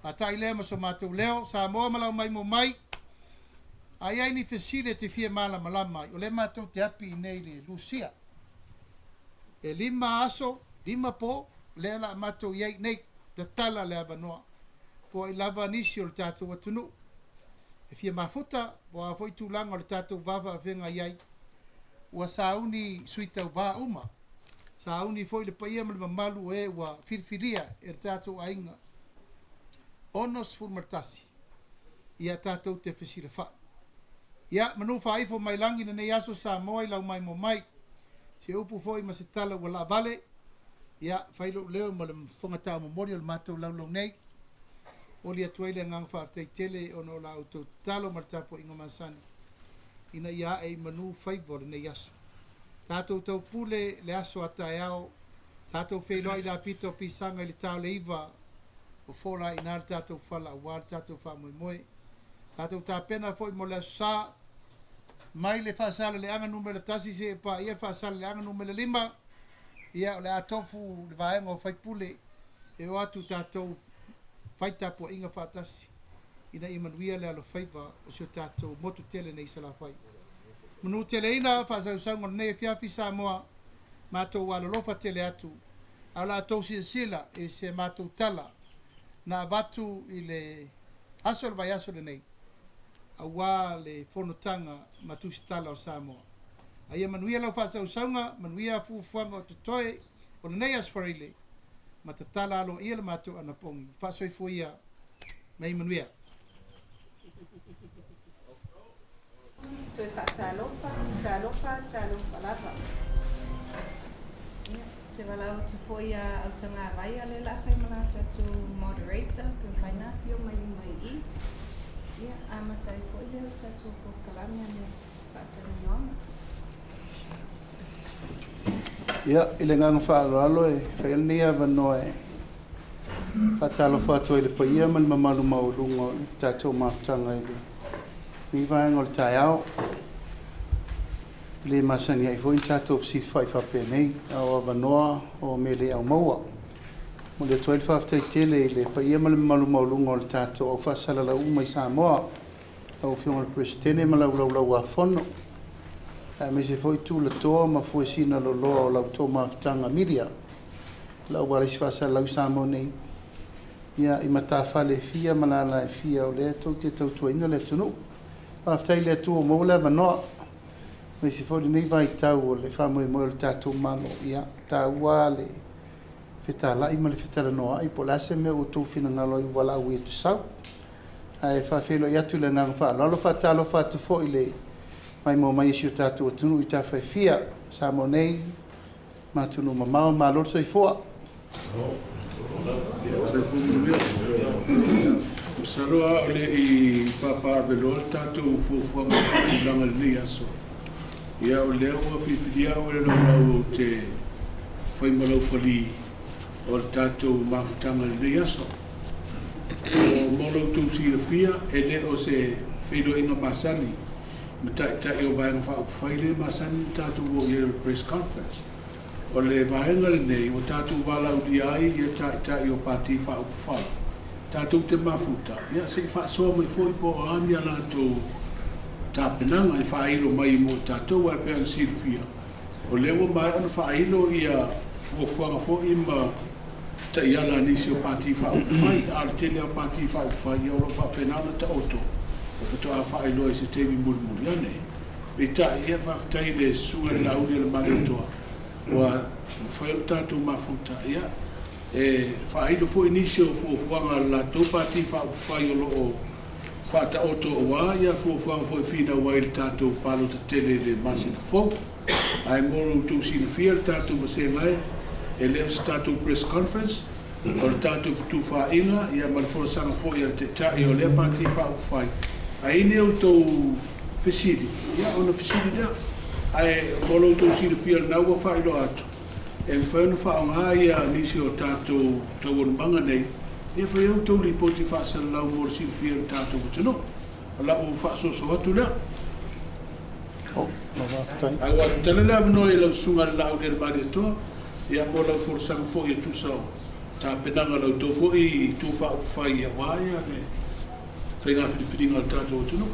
Faata'i lea ma so matou leo, Samoa ma lau maimoa mai, a i ai ni fesili e te fia malamalama ai, o lea matou te api i inei i le Lusia. E lima aso, lima po, lea o le a matou i ai i inei, tatala le avanoa, po o ai lava nisi o le tatou atunuu e fia mafuta, po o a foi tulaga o le tatou va faafeagai ai, ua sauni sui tauva uma, sauni foi le paia ma le mamalu o e ua filifilia e le tatou aiga 61 ia tatou te fesilafai. Ia, manu faaifo mai lagi lenei aso Samoa i lau maimoa mai. Se upu foi ma se tala ua laavale, ia, fai lou leo ma le fofoga taumomoli o le matou laulau nei. Momoli atu ai le agaga faafetai tele ona o la outou tatalo ma le tapuaiga masani ina ia ae i manu faiva o lenei aso. Tatou taupule le aso a taeao, tatou feiloai i le apito o pisaga i le ta o le 9, ua fola ai i ina le tatou fala aua le tatou faamoemoe. Tatou tapena foi mo le Aso Sa, mai le Faasaleleaga numera 1 seia paia le Faasaleleaga numera 5, ia o le a tofu le vaega o faipule e o atu tatou fai tapuaiga faatasi ina ia manuia le alofaiva o si o tatou motu tele nei i Salafai. Manuteleina faasausauga o lenei afiafi Samoa, matou alolofa tele atu, a o la outou silasila i se matou tala na avatu i le aso o le vaiaso lenei aua le fonotaga ma tusitala o Samoa. A ia manuia lau faasausauga, manuia fuafuaga o totoe o lenei Aso Faraile, ma tatala aloaia le matou anapogi. Faasoifua ia ma ia manuia. Toe faatalofa, talofa, talofa lava. Ia, te valaau atu foi ia Autagavaia lea o le a fai ma la tatou moderator pe mafai ona afio mai luma i i. Ia, amata ai foi lea o le tatou polokalame a le faatalanoaga. Ia, i le agaga faaaloalo e fai ai lenei avanoa e faatalofa atu ai i le paia ma le mamalu maualuga o le tatou mafutaga i lenei vaega o le taeao. E le masani ai foi ni tatou fesilafai faapenei, a o avanoa o mea le aumaua. Momoli atu ai le faafetai tele i le paia ma le mamalu maualuga o le tatou au faasalalau uma i Samoa, lau Afioga i le Peresetene ma lau Laulau-a-Fono, aemaise foi tulatoa ma fuesina loloa o la outou mafutaga media, le au alisi faasalalau i Samoa nei, ia, i matafale e fia ma lala e fia o lea tou te tautuaina le atunuu. Faafetai i le Atua ua maua le avanoa, aemaise foi lenei vaitau o le faamoemoe o le tatou Malo, ia, taua le fetalai ma le fetalanoaai po o le a se mea ua outou finagalo ai ua valaauina e te sau. Ae faafeiloai atu i le agaga faaaloalo, faatalofa atu foi i le maimoa mai a si o tatou atunuu i tafa e fia, Samoa nei ma atunuu mamao, malo le soifua. Masalo a o le i papaaveloa le tatou fuafuaga i tulaga i lenei aso, ia o lea ua filifilia au e le laulau ou te fai ma laufali o le tatou mafutaga i lenei aso. O mo lo outou silafia, e le o se feiloaiga masani ma taitai o Vaega Faaupufai lea e masani ona tatou o i ai o le press conference. O le vaega lenei ua tatou valaaulia ai ia taitai o Pati Faaupufai tatou te mafuta, ia se i faasoa mai foi po o a ni a latou tapenaga e faailo mai mo i tatou. Ae pei ona silafia, o lea ua maea ona faailo ia fuafuaga foi ma taiala a nisi o Pati Faaupufai, a o le tele lava o Pati Faaupufai, ia o lo o faapena ona taoto e faatoa faailoa i se taimi mulimuli ane. Peitai, ia faafetai i le Susuga i le Laauli a le Malietoa ua mafai ona tatou mafuta, ia, e faailo foi nisi o fuafuaga a le latou Pati Faaupufai o lo o faataoto aua ia fuafuaga foi e finau ai i le tatou palota tele i le masina fou. Ae mo lo outou silafia le tatou vasega e, e le o se tatou press conference, o le tatou fetufaaiga ia ma le folasaga foi a le Taitai o lea Pati Faaupufai. A i ai ni outou fesili, ia ona fesili lea. Ae mo lo outou silafia lena ua faailoa atu, e mafai ona faaaoga ia nisi o tatou taualumaga nei e fai ai outou lipoti faasalalau mo le silafia e le tatou atunuu. O lau faasoaso atu lea. Ae ua tatala le avanoa i lau Susuga i le Laaulialemalietoa, ia mo lau folasaga foi e tusa o tapenaga a la outou foi Itu Faaupufai aua le faiga filifiliga a le tatou atunuu.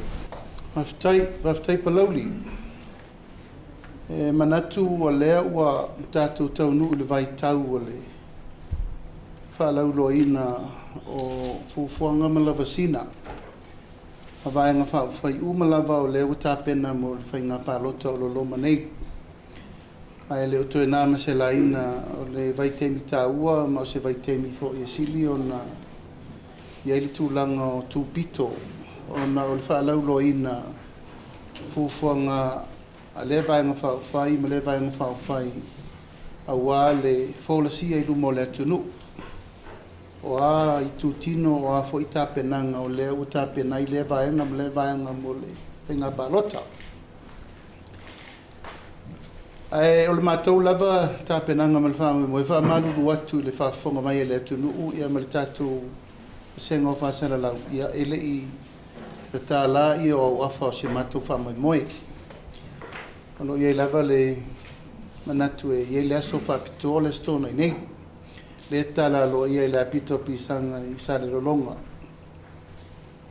Faafetai, faafetai Palauli. E manatu o lea ua tatou taunuu i le vaitau o le faalauiloaina o fuafuaga ma lavasiga a Vaega Faaupufai uma lava o lea ua tapena mo le faiga palota o lo o loma nei. Ae le o toe na ma se laina o le vaitaimi taua ma o se vaitaimi foi e sili ona i ai le tulaga o tupito ona o le faalauiloaina fuafuaga a lea Vaega Faaupufai ma lea Vaega Faaupufai aua le folasia i luma o le atunuu o a itutino o a foi tapenaga o lea ua tapena ai lea vaega ma lea vaega mo le faiga palota. Ae o le matou lava tapenaga ma le faamoemoe e faamalulu atu i le faafofoga mai a le atunuu ia ma le tatou vasega o faasalalau, ia e le i tatala ia o auafa o si matou faamoemoe. O lo o i ai lava le manatu e i ai le aso faapitoa le Aso Toonai nei, lea e tatala aloaia i le apito a Pisaga i Salelologa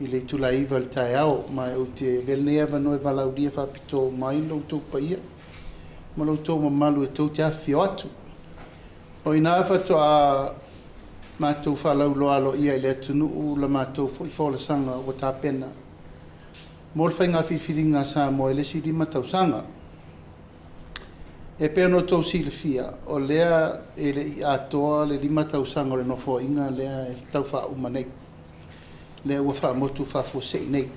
i le itula e 9 i le taeao. Ma ou te avea lenei avanoa e valaaulia faapitoa uma ai lo outou paia ma lo outou mamalu e tou te afifio atu. O i ina faatoa matou faalauiloa aloaia i le atunuu la matou foi folasaga ua tapena mo le faiga filifiliga a Samoa i le isi 5 tausaga. E pei ona outou silafia, o lea e le i atoa le 5 tausaga o le Nofoaiga lea e tau faauma nei, lea ua faamotu faafuasei nei.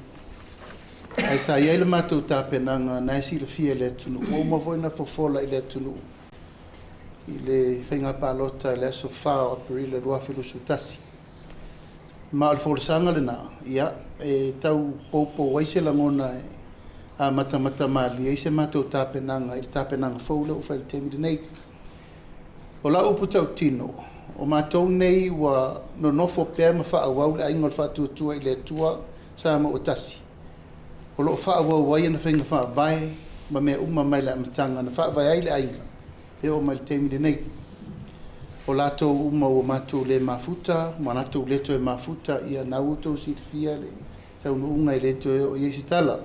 Ae sa i ai le matou tapenaga na e silafia e le atunuu, ua uma foi ona fofola i le atunuu i le faiga palota i le aso 4 o Aperila 2021. Ma o le folasaga lena, ia, e tau poupou ai se lagona e amatamata malie ai se matou tapenaga i le tapenaga fou lea ua fai i le taimi lenei. O lau upu tautino, o matou nei ua nonofo pea ma faaauau le Aiga o le Faatuatua i le Atua Samoa ua Tasi, o lo o faaauau ai ana faiga faavae ma mea uma mai le amataga na faavae ai le aiga e oo mai i le taimi lenei. O latou uma ua matou le mafuta ma latou le toe mafuta, ia na ua outou silafia le taunuuga e le toe oo i ai se tala.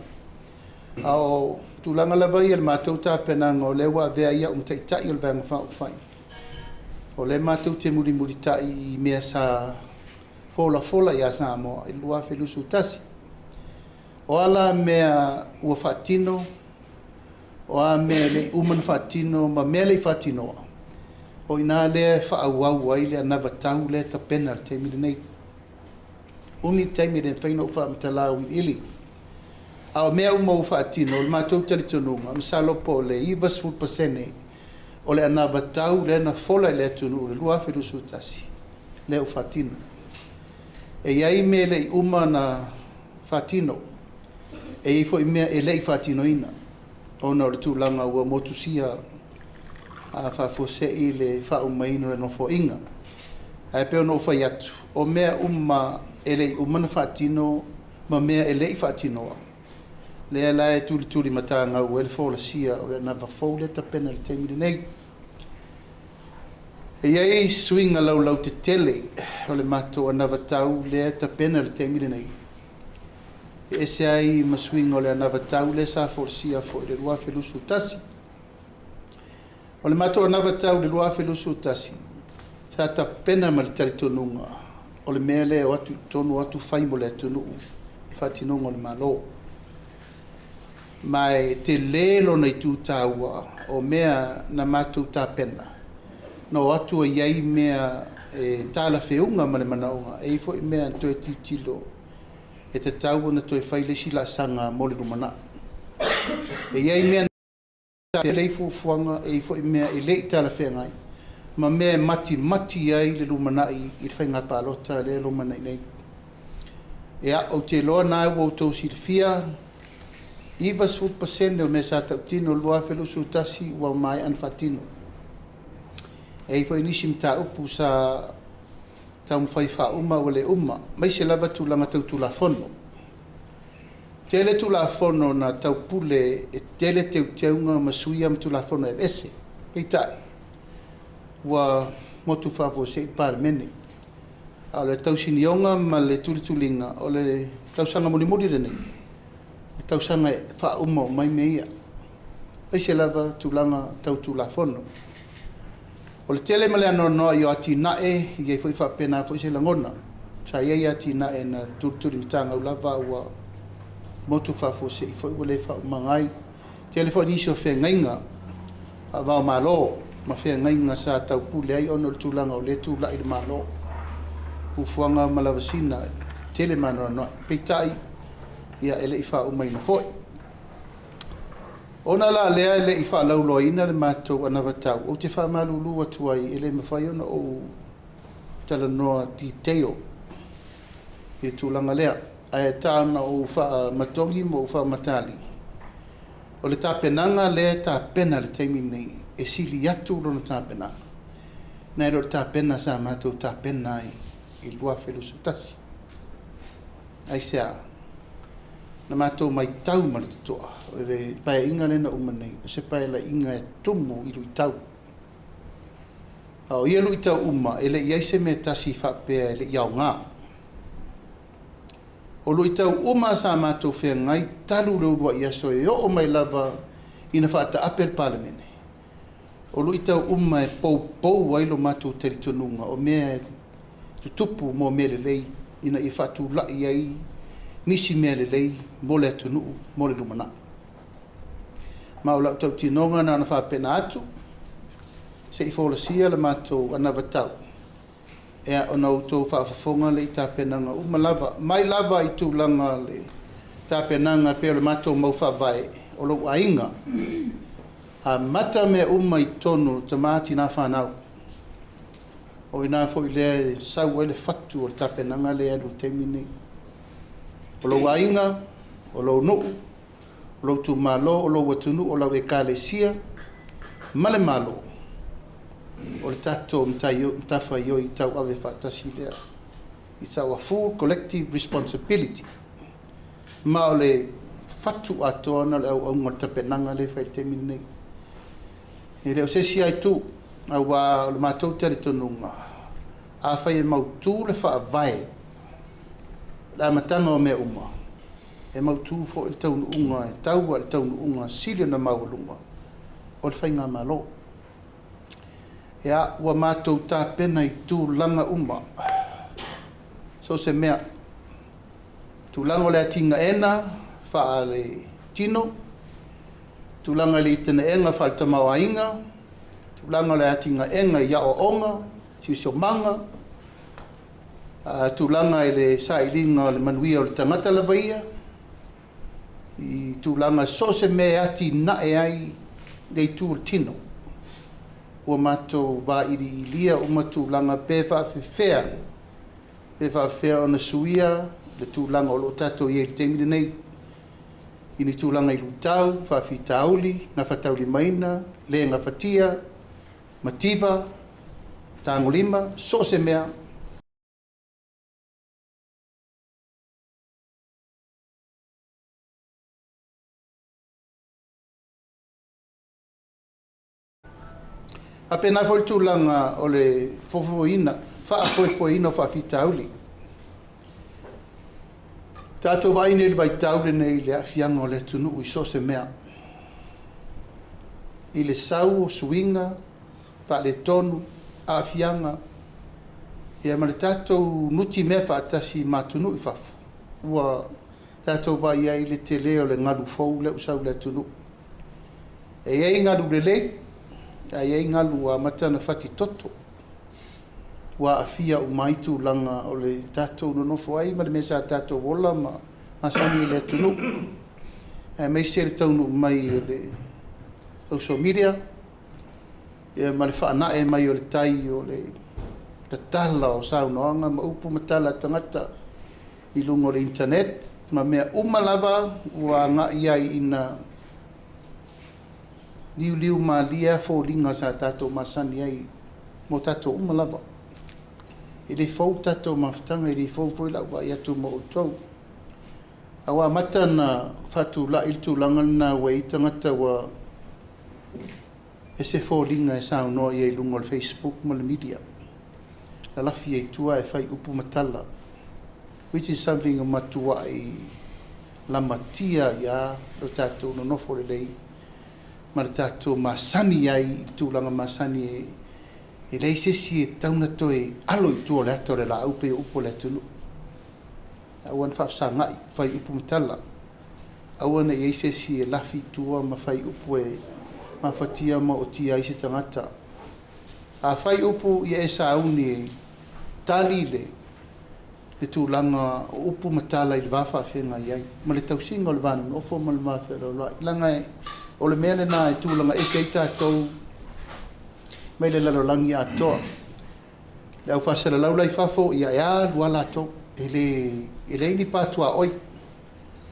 A o tulaga lava ia i le matou tapenaga o lea ua avea ai au ma Taitai o le Vaega Faaupufai, o lea matou te mulimulitai i mea sa folafola ia Samoa i le 2021. O a la mea ua faatino, o a mea e le i uma ona faatino ma mea e le i faatinoa, o i ina lea e faaauau ai le anavatau lea e tapena i le taimi lenei. Umi le taimi e le mafai ona ou faamatala auiliili. A o mea uma ua faatino, o le matou talitonuga, masalo po o le 90% o le anavatau lea na fola i le atunuu i le 2021, lea ua faatino. E i ai mea e le i uma ona faatino, e i ai foi mea e le i faatinoina ona o le tulaga ua motusia faafuasei le faaumaina o le Nofoaiga. Ae pei ona ou fai atu, o mea uma e le i uma ona faatino ma mea e le i faatinoa, lea la e tulitulimatagau ai le folasia o le anava fou lea e tapena i le taimi lenei. E i ai suiga laulautetele o le matou anavatau lea e tapena i le taimi lenei, e ese ai ma suiga o le anavatau lea sa folasia foi i le 2021. O le matou anavatau i le 2021, Sa tapena ma le talitonuga o le mea lea e o atu i totonu o atu fai mo le atunuu i le faatinoga o le Malo. Ma e tele lona itu taua o mea na matou tapena, na o atu ai i ai mea e talafeuga ma le manaoga, e i ai foi mea na toe tilotilo e tatau ona toe fai le isi laasaga mo le lumanai. E i ai mea na lelei fuafuaga, e i ai foi mea e le i talafeagai, ma mea e matimati ai le lumanai i le faiga palota lea e lumanai nei. Ia, ou te iloa o lena ua outou silafia, 90% o mea sa tautino i le 2021 ua maea ona faatino. E i ai foi nisi mataupu sa taumafai e faauma ae ua le uma, aemaise lava tulaga tau Tulafono. E tele Tulafono na taupule e tele teuteuga ma suia ma Tulafono e aveese. Peitai, ua motu faafuasei le Palemene. A o le tausinioga ma le tulituliga, o le tausaga mulimuli lenei, o le tausaga e faauma uma ai mea ia, aemaise lava tulaga tau Tulafono. O le tele ma le anoanoai o atinae, e i ai foi faapena foi se lagona, sa i ai atinae na tulitulimatagau lava a ua motu faafuasei foi ua le faaumaga ai. E tele foi nisi o feagaiga faava-o-Malo ma feagaiga sa taupule ai ona o le tulaga o lea e tulai le Malo. Fuafuaga ma lavasiga e tele ma anoanoai, peitai, ia e le i faaumaina foi. Ona la lea e le i faalauiloaina le matou anavatau, ou te faamalulu atu ai, e le mafai ona ou talanoa detail i le tulaga lea, ae tau ona ou faamatogi ma ou faamatali, o le tapenaga lea e tapena i le taimi lenei, e sili atu lona tapenaga nai lo le tapena sa matou tapena ai i le 2021. Aisea? Na matou matau ma le totoa, o le Paeaiga lea na uma nei, o se Paeaiga e tumu i luitau. A o ia luitau uma, e le i i ai se mea e tasi faapea e le i aoga. O luitau uma sa matou feagai talu le uluai aso e oo mai lava ina faataape le Palemene, o luitau uma e poupou ai lo matou talitonuga o mea e tutupu mo mea lelei ina ia faatulai ai nisi mea lelei mo le atunuu mo le lumanai. Ma o lau tautinoga na ona faapena atu, se i folasia le matou anavatau, ia ona outou faafofoga lea i tapenaga uma lava, mai lava i tulaga o le tapenaga e pei o le matou mau faavae, o lou aiga. Amata mea uma i totonu o tama, tina, fanau. O i ina foi lea e sau ai le fatu o le tapenaga lea e alu i le taimi lenei. O lou aiga, o lou nuu, o lou itumalo, o lou atunuu, o lau ekalesia ma le Malo, o le tatou matafaioi tauave faatasi lea. It's our full collective responsibility. Ma o le fatu atoa lena o le auauga o le tapenaga lea e fai i le taimi lenei. E le o se isi lava itu, aua o le matou talitonuga, afai e mautu le faavae, o le amataga o mea uma, e mautu foi le taunuuga e tau lava i le taunuuga sili ona maualuga o le faigamalo. Ia, ua matou tapena i tulaga uma, so o se mea, tulaga o le atinaeina faale-tino, tulaga i le atinaeina faale-tamaoaiga, tulaga o le atinaeina i aoaoga, siosiomaga, tulaga i le sailiga o le manuia o le tagata lava ia, i tulaga so o se mea e atinae ai le itu o le tino. Ua matou vailiilia uma tulaga pe faapefea, pe faapefea ona suia le tulaga o lo o tatou i ai i le taimi lenei i ni tulaga i luitau, faafitauli, gafataulimaina, le gafatia, mativa, tagolima, so o se mea. Faapena foi le tulaga o le fofoina, faafoefoeina o faafitauli. Tatou vaai nei i le vaitau lenei i le aafiaga o le atunuu i so o se mea, i le sau o suiga, faaletonu, aafiaga. Ia ma le tatou nutimea faatasi ma atunuu i fafo, ua tatou vaai ai i le tele o le galu fou lea ua sau i le atunuu. E i ai galu lelei, ae i ai galu ua amata ona fatitoto, ua aafia uma ai tulaga o le tatou nonofo ai ma le mea sa tatou ola ma masani ai i le atunuu, aemaise le taunuu mai o le social media ma le faanae mai o le tai o le tatala o saunoaga ma upu ma tala a tagata i luga o le internet ma mea uma lava ua agai ai ina liuliu malie lava foliga sa tatou masani ai mo tatou uma lava. E le fou le tatou mafutaga, e le fou foi lau vaai atu ma outou. A ua amata ona faatulai le tulaga lena ua i ai tagata ua ese foliga e saunoa i ai i luga o le Facebook ma le media, lalafi ai i tua ae fai upu ma tala, which is something e matuai lamatia ai lava lo tatou nonofo lelei ma le tatou masani ai i le tulaga masani e leai se isi e tatau ona toe alo i tua o le ata o le laau pei o upu a le atunuu. Aua ne faafesagai, fai upu ma tala. Aua ne i i ai se isi e lafi i tua ma fai upu e mafatia ma ootia ai se tagata. A fai upu, ia e sauni e tali le tulaga o upu ma tala i le va faafeagai ai ma le tausiga o le va nonofo ma le va fealoaloai. Leaga o le mea lena e tulaga ese ai tatou mai le lalolagi atoa. Le au faasalalau la i fafo, ia e alu lava latou, e leai ni pa tuaoi.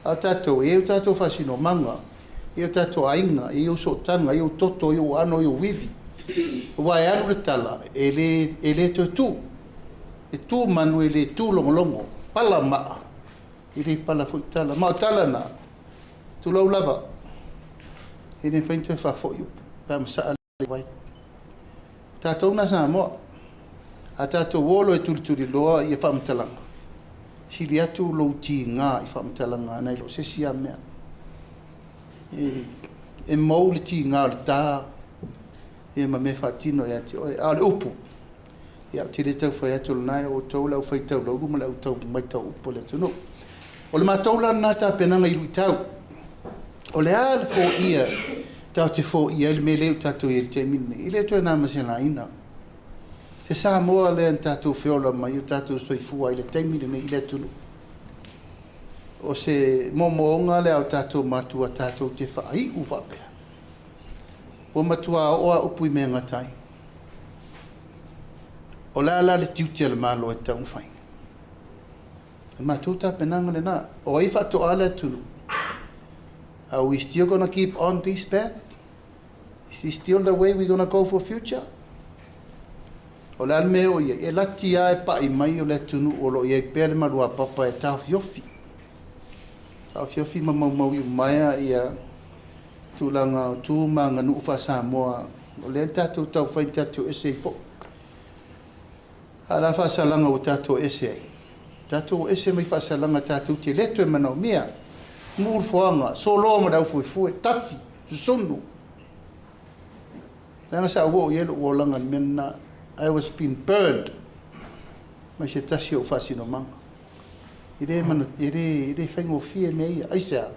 A o tatou, e i ai o tatou faasinomaga, e i ai o tatou aiga, e i ai ou sootaga, e i ai ou toto, e i ai ou aano, e i ai ou ivi. Aua e alu le tala, e le toe tu. E tu manu e le tu logologo, pala maa, e le pala foi tala. Ma o tala na, tulou lava, e le mafai ona toe faafoi upu pe a masaa le vai. O tatou na Samoa, a tatou o loa e tulituliloa ia faamatalaga, sili atu lou tiga i faamatalaga nai lo se isi lava mea. E mou le tiga o le ta ma mea faatino ia te oe. A o le upu, ia ou te le tau fai atu o lena e o outou le au faitau laulu ma le au tau matau upu a le atunuu. O le matou la lena tapenaga i luitau. O le a le foia tatou te foia ai le mea lea ua tatou i ai i le taimi lenei? E le toe na ma se laina. Se Samoa lea na tatou feola mai o tatou soifua ai i le taimi lenei i le atunuu. O se moomooga lea a o tatou matua tatou te faaiu faapea. Ua matua oo lava upu i mea e gata ai. O le a la le tiute o le Malo e tatau ona fai? O le matou tapenaga lena. O ai e faatoa le atunuu? Are we still gonna keep on this path? Is this still the way we gonna go for future? O le a le mea o i ai? E lati lava e pai mai o le atunuu o lo o i ai pea le maluapapa e taofiofi. Taofiofi ma maumau iumaea ia tulaga o tu ma aganuu faa-Samoa o lea tatou taufai tatou ese ai foi. A o le a faasalaga ua tatou ese ai? Tatou ese mai faasalaga tatou te le toe manaomia. Mu'u le foaga, soloa ma le aufuefue, tafi, susunu. Leaga sa ou oo i ai lou olaga i le mea lena. I was been burned mai se tasi o ou faasinomaga. E le, e le, e le faigofie mea ia. Aisea?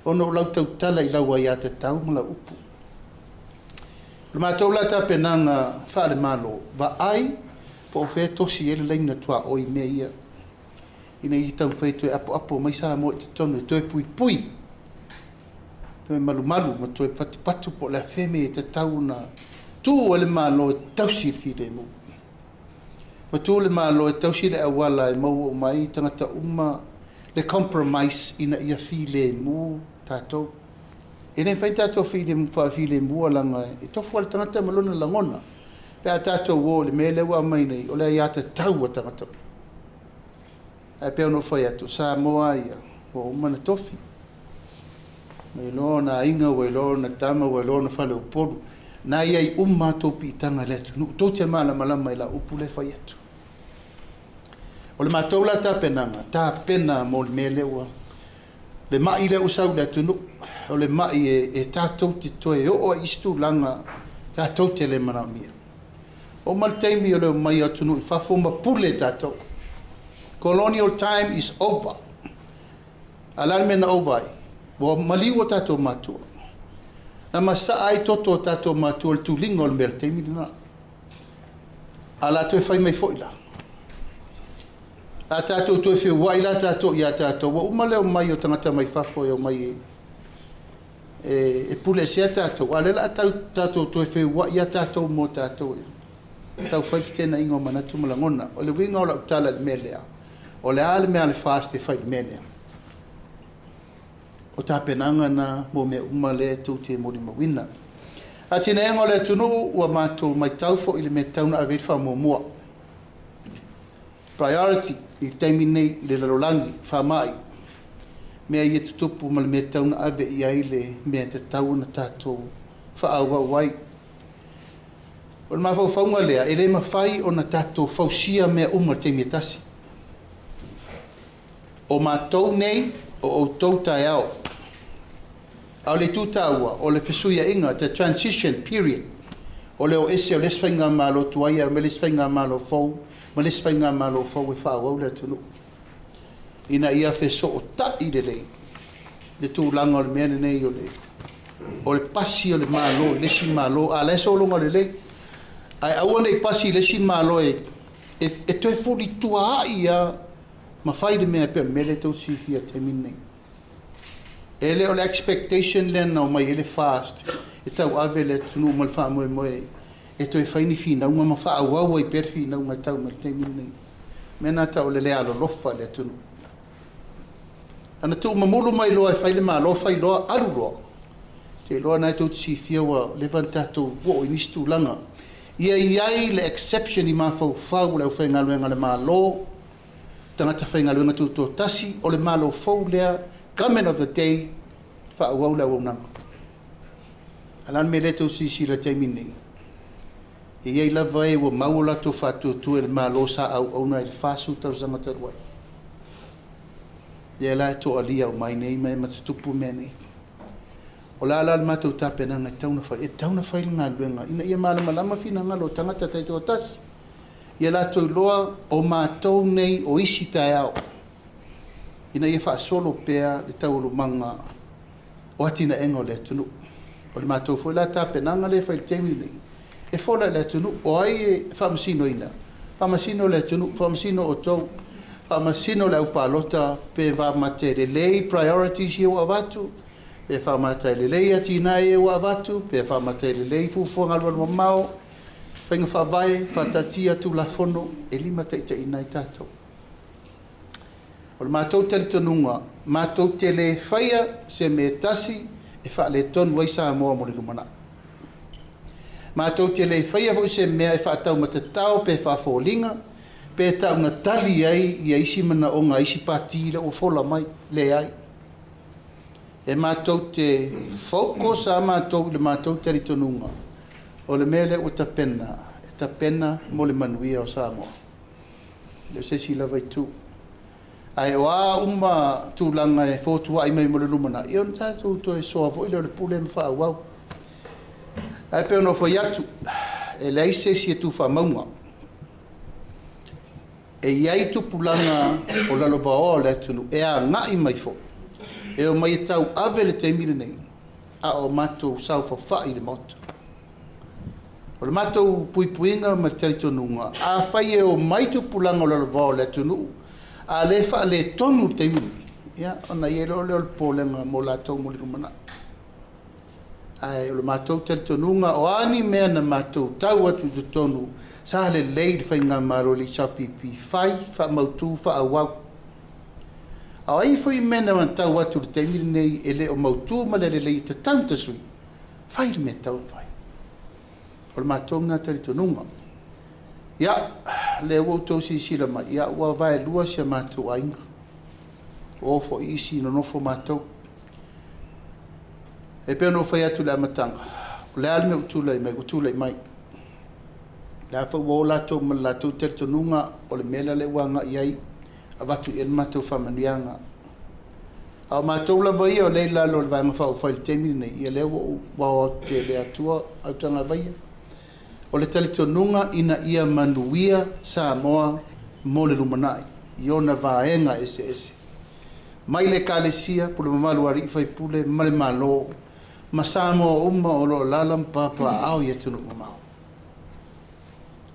Ona o lau tautala i lau aiatatau ma lau upu. O le matou la tapenaga faale-Malo, vaai po o fea e tosi ai le laina tuaoi i mea ia, ina ia taumafai e toe apoapo mai Samoa i totonu e toe puipui, toe malumalu ma toe patupatu po o le a fea mea e tatau ona tu ai le Malo e tausi le filemu. Ma tu le Malo e tausi le auala e maua uma ai tagata uma le compromise ina ia filemu tatou. E le mafai ona tatou faafilemu leaga e tofu lava le tagata ma lona lagona. Pe a tatou o i le mea lea ua aumai nei, o le aiatatau a tagata uma. Ae pei ona ou fai atu, o Samoa lava ia, ua uma ona tofi. Ua iloa ona aiga, ua iloa ona tama, ua iloa ona faleupolu. Na i ai uma a outou piitaga i le atunuu. Tou te malamalama i lau upu lea e fai atu. O le matou la tapenaga, tapena mo le mea lea ua le mai lea ua sau i le atunuu, o le mai e tatou te toe oo ai i isi tulaga tatou te le manaomia. Uma le taimi o le omai o atunuu i fafo ma pule tatou. Colonial time is over. A o le a le mea na ova ai? Ua maliu o tatou matua. Na masaa ai toto o tatou matua i le tuliga o le mea i le taimi lena. A o le a toe fai mai foi la? A tatou toe feoai la tatou ia tatou, ua uma le omai o tagata mai fafo e omai e puleesea tatou, a o lea o le a tatou toe feoai lava tatou mo tatou e tau fai le feteenaiga o manatu ma lagona. O le uiga o lau tala i le mea lea, o le a le mea a le FAST e fai i le mea lea? O tapenaga na mo mea uma lea tou te molimauina. Atinaega o le atunuu, ua matou matau foi i le mea e tatau ona ave i ai le faamuamua. Priority i le taimi lenei i le lalolagi, faamai, mea ia e tutupu ma le mea e tatau ona ave i ai le mea e tatau ona tatou faaauau ai. O le mafaufauga lea, e le mafai ona tatou fausia mea uma i le taimi e tasi. O matou nei, o outou taeao. A o le itu taua, o le fesuiaiga, the transition period, o le o ese o le isi faigamalo tuai ae omai le isi faigamalo fou ma le isi faigamalo fou e faaauau le atunuu ina ia fesootai lelei le tulaga o le mea lenei o le pasi o le Malo i le isi Malo, a o la e sologa lelei, ae aua ne i pasi i le isi Malo e toe fulituaai lava ma fai le mea e pei o le mea lea tou te silafia i le taimi lenei. E le o le expectation lea na omai ai le FAST e tauave le atunuu ma le faamoemoe e toe fai ni finauga ma faaauau ai pea le finauga e tau mai i le taimi lenei. O le mea lena e tau o le le alolofa i le atunuu. Ana tuumamulu mai loa e fai le Malo, fai loa, alu loa. Ou te iloa o lena tou te silafia ua leva ona tatou oo i nisi tulaga. Ia i ai le exception i mafaufau o le aufaigaluega a le Malo, tagata faigaluega tutoatasi, o le Malo fou lea, Government of the day, faaauau le auaunaga. A o le a le mea lea tou te silasila i le taimi lenei? E i ai lava e ua mau o latou faatuatua i le Malo sa auauna ai i le 40 tausaga talu ai. Lea la e toalia uma ai nei ma tutupu mea nei. O le a la le matou tapenaga e tatau ona fai? E tatau ona fai le galuega ina ia malamalama finagalo o tagata taitoatasi, ia latou iloa o matou nei o isi taeao, ina ia faasolo pea le taualumaga o atinaega o le atunuu. O le matou foi la tapenaga lea e fai i le taimi lenei, e fola i le atunuu. O ai e faamasinoina? Faamasino le atunuu, faamasino outou, faamasino le aupalota pe faamata e lelei priorities ia ua avatu, pe faamata e lelei atinae ia ua avatu, pe faamata e lelei fuafuaga alualumamao, faiga faavae, faataatia Tulafono e limataitaiina ai tatou. O le matou talitonuga, matou te le faia se mea e tasi e faaletonu ai Samoa mo le lumanai. Matou te le faia foi se mea e faataumatatao pe faafoliga pe taugatali ai ia isi manaoga a isi pati lea ua fola mai. Leai. E matou te focus lava matou i le matou talitonuga, o le mea lea ua tapena, e tapena mo le manuia o Samoa. E le o se isi lava itu. Ae o a uma tulaga e fotuai mai mo le lumanai, ia ona tatou toe soa foi lea o le pule ma faaauau. Ae pei ona ou fai atu, e leai se isi e tu faamauga. E i ai tupulaga o lalovaoa o le atunuu e agai mai foi, e omai e tauave le taimi lenei, a o matou saofafai i le Maota. O le matou puipuiga ma le talitonuga, afai e omai tupulaga o lalovaoa o le atunuu, a o lea e faaletonu le taimi lenei, ia, ona i ai loa lea o le popolega mo latou mo le lumanai. Ae o le matou talitonuga, o a ni mea na matou tau atu i totonu, sa lelei le faigamalo a le HRPP, fai, faamautu, faaauau. A o ai foi mea na tau atu i le taimi lenei e le o mautu ma le lelei e tatau ona tasui, fai le mea e tatau ona fai. O le matou lena talitonuga. Ia, lea ua outou silasila mai, ia ua vaelua si a matou aiga. Ua o foi isi nonofo matou. E pei ona ou fai atu i le amataga, o le a le mea ua tulai mai, ua tulai mai. O lea foi ua o latou ma le latou talitonuga, o le mea lea ua agai i ai, avatu i ai le matou faamanuiaga. A o matou lava ia o lea e i lalo o le Vaega Faaupufai i le taimi lenei, ia lea ua ou vao atu i le Atua Autagavaia. O le talitonuga ina ia manuia Samoa mo le lumanai i ona vaega eseese, mai le Ekalesia, pule mamalu a alii faipule ma le Malo, ma Samoa uma o lo o alaala ma papaaao i atunuu mamao.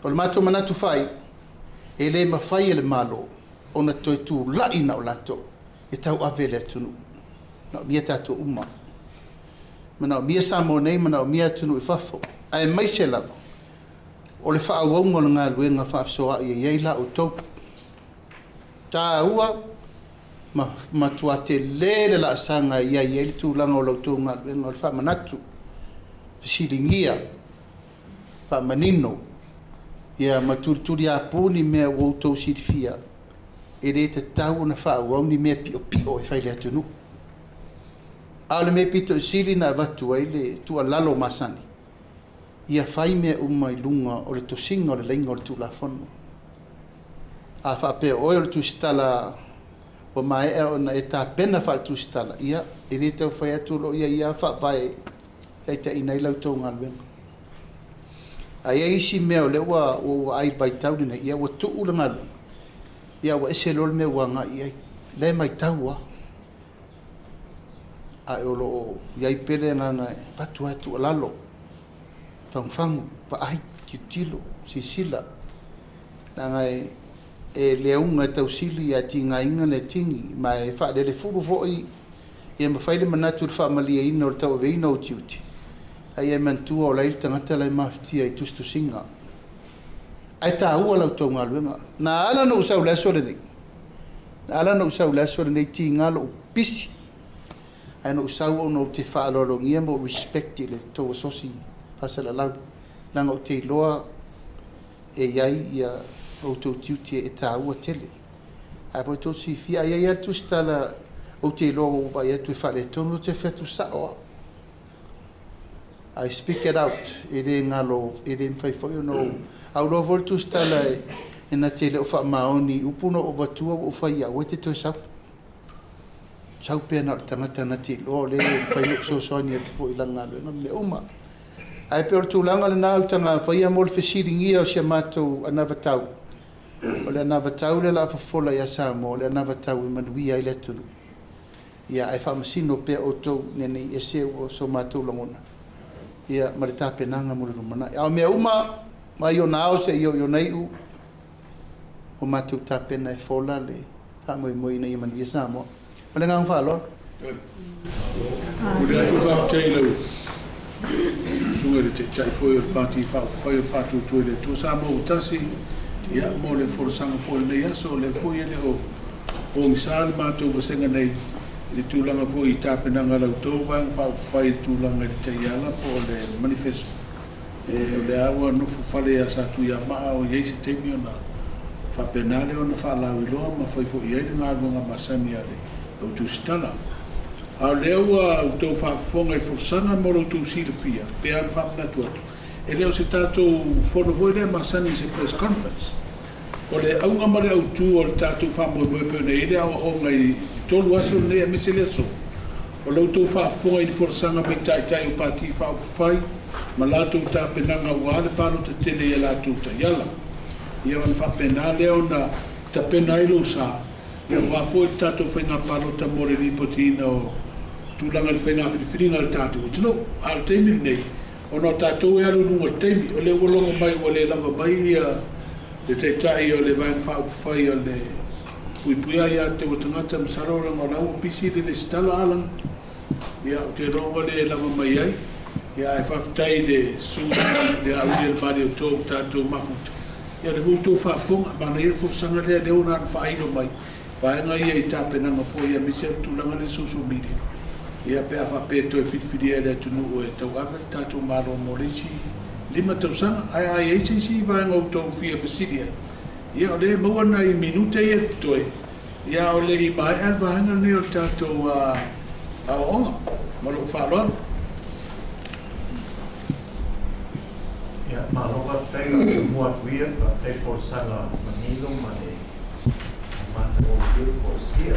O le matou manatu fai, e le mafai e le Malo ona toe tulai na o latou e tauave le atunuu. Manaomia tatou uma. Manaomia Samoa nei, manaomia atunuu i fafo, aemaise lava o le faaauauga o le galuega faafesoaai e i ai la outou. Taua ma matua tele le laasaga e i ai ai le tulaga o la outou galuega o le faamanatu, fesiligia, faamanino, ia ma tulituliapu ni mea ua outou silafia e le tatau ona faaauau ni mea piopio e fai i le atunuu. A o le mea pito sili ona avatu ai le tuualalo masani, ia fai mea uma i luga o le tosiga o le laina o le Tulafono. A faapea o oe o le tusitala ua maea ona e tapena faale-tusitala, ia, e le tau fai atu o lo o i ai lava faavae e taitaiina ai la outou galuega. Ae i ai isi mea o lea ua ou vaai i le vaitau lenei, ia ua tuu le galuega, ia ua ese loa le mea ua agai i ai. O lea e matau lava, ae o lo o i ai pea le agaga e avatu lava le tuualalo, fagufagu, vaai, tilotilo, silasila, leaga e le auga e tausili ae tigaina le tini, ma e faalelefulu foi, ia ma fai le manatu i le faamalieina o le tauaveina o ou tiute, a ia e manatua o la e i ai le tagata la e mafatia i tusitusiga. Ae taua la outou galuega. Na ala ona ou sau i le aso lenei, na ala ona ou sau i le aso lenei, tiga lou pisi, ae na ou sau ona ou te faaaloalogia ma ou respect i le tou asosi faasalalau, leaga ou te iloa e i ai ia outou tiute e taua tele. Ae foi tou te silafia, a i ai lava le tusitala ou te iloa ua ou vaai atu e faaletonu, ou te fai atu sao lava. I speak it out, e le galo, e le mafai foi ona ou... A ou iloa foi le tusitala e na te le o faamaoni i upu na ou avatua ua ou fai i ai, aua e te toe sau. Sau pea na o le tagata na te iloa o lea e mafai ona ou fesoasoani atu foi i lana galuega ma mea uma. Ae pei o le tulaga lena Autagavaia mo le fesiligia o si a matou anavatau. O le anavatau lea o le a fofola ia Samoa, o le anavatau e manuia ai le atunuu. Ia, ae faamasino pea outou ina ne i ese so matou lagona ia ma le tapenaga mo le lumanai. A o mea uma, mai ona ao seia oo i ona iu, ua matou tapena e fola le faamoemoe ina ia manuia Samoa. Ma le agaga faaaloalo. Momoli atu le faafetai i lau Susuga i le Taitai foi o le Pati Faaupufai o le Faatuatua i le Atua Samoa ua Tasi, ia, mo le folasaga foi o lenei aso. O lea foi e le o pogisa le matou vasega nei i le tulaga foi i tapenaga a la outou Vaega Faaupufai i le tulaga i le taiala po o le manifesto. O lea ua nofo fale ia Satuiamaa o i ai se taimi ona faapena lea ona faalauiloa ma fai foi i ai le galuega masani a le tusitala. A o lea ua outou faafofoga i folasaga mo lo outou silafia, pe a ona faamanatu atu, e le o se tatou fono foi lea masani i se press conference. O le auga ma le autu o le tatou faamoemoe pei ona i ai le aoaoga i le 3 aso lenei aemaise le aso, o la outou faafofoga i ni folasaga mai taitai o Pati Faaupufai ma latou tapenaga aua le palota tele i a latou taiala. Ia ona faapena lea ona tapena ai lou sa, aua foi le tatou faiga palota mo le lipotiina o tulaga i le faiga filifiliga a le tatou atunuu. A o le taimi lenei, Ona o tatou e alu i luga o le taimi, o lea ua logo mai ua le lava mai ia le Taitai o le Vaega Faaupufai o le Puipuia Aia Tatau a Tagata, masalo leaga o la ua pisi le lesitala Alan, ia ou te iloa ua le lava mai ai. Ia ae faafetai i le Susuga i le Auiliilimalietoa ua tatou mafuta, ia o lea foi ua outou faafofoga, manaia le folasaga lea, lea ua na ona faailo mai vaega ia i tapenaga foi aemaise le tulaga lea i social media, ia pe a faapea e toe filifilia e le atunuu e tauave le tatou Malo mo le isi 5 tausaga. Ae a i ai se isi vaega ua outou fia fesili ai, ia o lea e maua nai minute ia totoe, ia a o le i maea le vaega lenei o le tatou aoaoga. Ma lou faaaloalo. Ia, malo faafetai i lau mua atu ia, faafetai i le folasaga manino ma le matagofie ua folasia.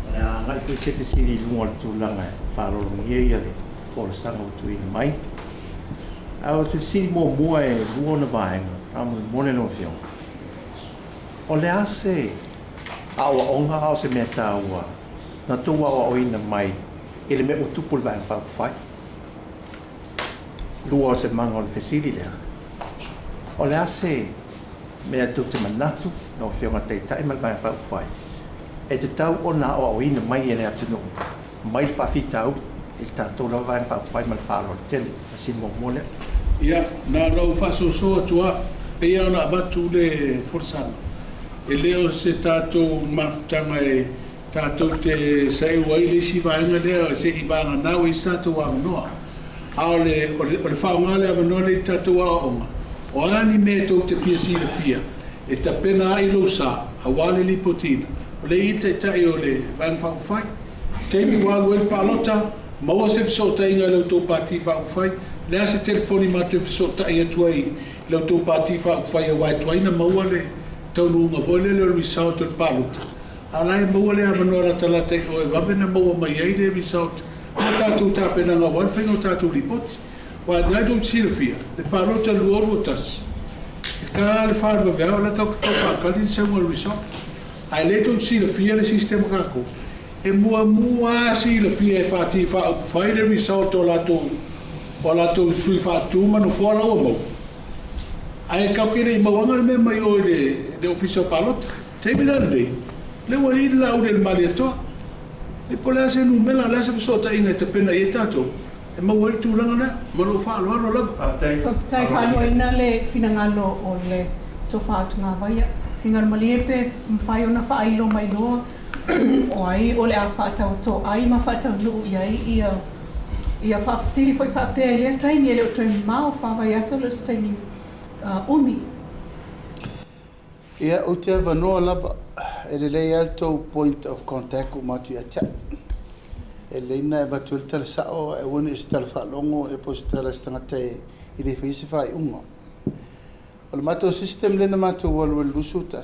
O le a agai foi se fesili i luga o le tulaga e faalologia le folasaga ua tuuina mai. A o se fesili muamua e lua ona vaega, faamolemole lau Afioga, o le a se aoaoga a o se mea taua na outou aoaoina mai i le mea ua tupu i le Vaega Faaupufai? Lua o se maga o le fesili lea, o le a se mea tou te manatu, lau Afioga i le Taitai ma le Vaega Faaupufai, e tatau ona aoaoina mai e le atunuu mai le faafitauli i le tatou lava Vaega Faaupufai ma le faaaloalo tele. Fesili muamua lea. Ia, na ona ou faasoasoa atu lava, pei lava ona avatu le folasaga, e le o se tatou mafutaga e tatou te saeu ai le isi vaega lea se i vagana ua i ai se tatou avanoa. A o le, o le, o le faaaoga o le avanoa lenei i le tatou aoaoga, o a ni mea tou te fia silafia e tapena ai lou sa aua le lipotiina, o lea e i ai le Taitai o le Vaega Faaupufai. Taimi ua alu ai le palota, maua se fesootaiga i la outou Pati Faaupufai, o le a se telefoni matou te fesootai atu ai i la outou Pati Faaupufai aua e tuai ona maua le taunuuga foi lele o le result o le palota, a o la e maua le avanoa latalata i o e vave ona maua mai ai le result mo tatou tapenaga aua le faiga o tatou lipoti. Aua o lena tou te silafia, le palota 2021, e ta le fa o le vaveao o la e tatou te tau faatali le sauga o le result. Ae lea tou te silafia le system a tatou, e muamua lava silafia e Pati Faaupufai le result o latou o latou sui faatu ma nofoa la ua maua. Ae tatou te le i mauaga le mea mai o i le le Ofisa o Palota. Taimi la lenei, lea ua i ai le Laauli a le Malietoa. E po o le a se numera, o le a se fesootaiga e tapena i ai tatou e maua ai le tulaga lea. Ma lou faaaloalo lava. Faafetai. Faafetai faaluaina le finagalo o le Tofa Tugavaia. Finagalo malie pe mafai ona faailo mai loa o ai o le a faataoto ai ma faataunuu i ai ia ia faafesili foi faapea i lea taimi e le o toe mamao fa vaiaso e le o se taimi umi. Ia, ou te avanoa lava, e lelei lava le tou point of contact uma atu ia te au. E lelei ona e avatu ai le tala sao ae aua ne i o se tala faalogo po o se tala a se tagata e le faia se faaiuga. O le matou system lea na matou alu ai i le 21,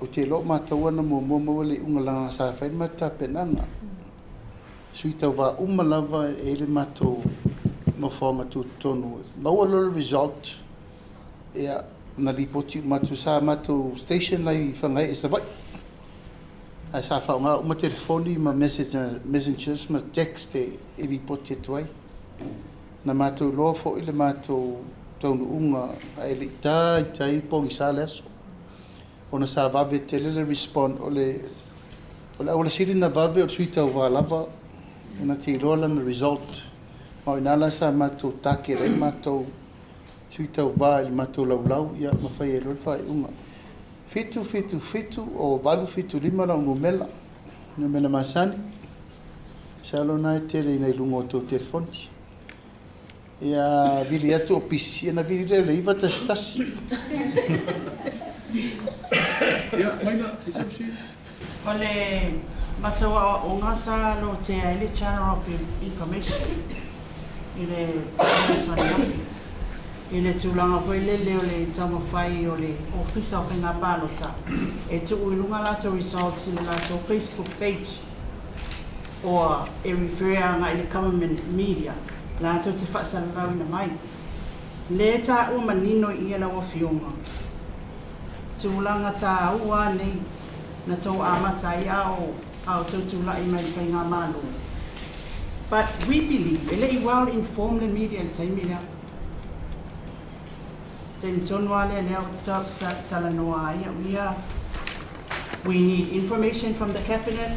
ou te iloa o matou na muamua maua le iuga leaga sa fai le matou tapenaga. Sui tauva uma lava e i ai le matou nofoaga tutotonu. Maua loa le result, ia, na lipoti uma atu, sa matou station la i Fagaee i Savaii. Ae sa faaaoga uma telefoni ma messengers ma text e lipoti atu ai. Na matou iloa foi le matou taunuuga ae le i taitai pogisa le aso ona sa vave tele le respond o le o le auala sili ona vave o le sui tauva lava na te iloa lana result. Ma o i ina la sa matou target ai matou sui tauva i le matou laulau ia ma fai ai loa le faaiuga. 777 o 875 lau numera, numera masani. Masalo o lena e tele ina i luga o tou telefoni. Ia vili atu o pisi, ona vili lea o le 911. Ia, mai la, i se fesili. O le matou aoaoga sa lotea ai le Channel of Information i le aso ananafi i le tulaga foi lele o le taumafai o le Ofisa o Faiga Palota e tuu i luga latou results i le latou Facebook page or e refer agai i le government media latou te faasalalauina mai. Lea e taua manino i i lau Afioga tulaga taua nei na tou amata ai a o a outou tulai mai i le Faigamalo. But we believe e le i well informed le media i le taimi lea. Taimi tonu lava lea lea ou te talanoa ai au ia, we need information from the cabinet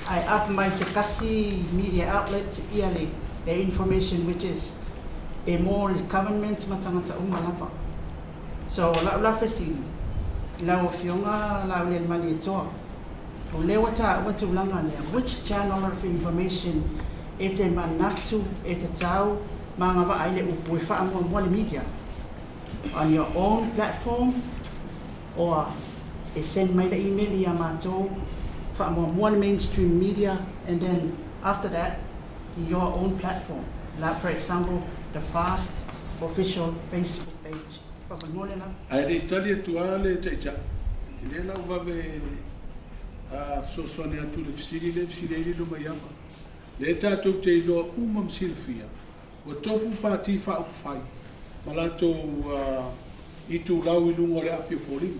ae up mai se tasi media outlet ia le information which is e mo le government ma tagata uma lava. So o lau la fesili i lau Afioga Laaulialemalietoa, o lea ua taua tulaga lea, which channel of information e te manatu e tatau ma agavaa ai le upu e faamuamua le media on your own platform or e send mai le email ia matou faamuamua le mainstream media and then after that your own platform like for example the fast official Facebook page. Faamolemole la. Ae le i tali atu lava le Taitai, e lea la ua vave fesoasoani atu i le fesili lea e fesili ai Lilomaiava. Lea tatou te iloa uma ma silafia. Ua tofu Pati Faaupufai ma latou itulau i luga o le api o foliga.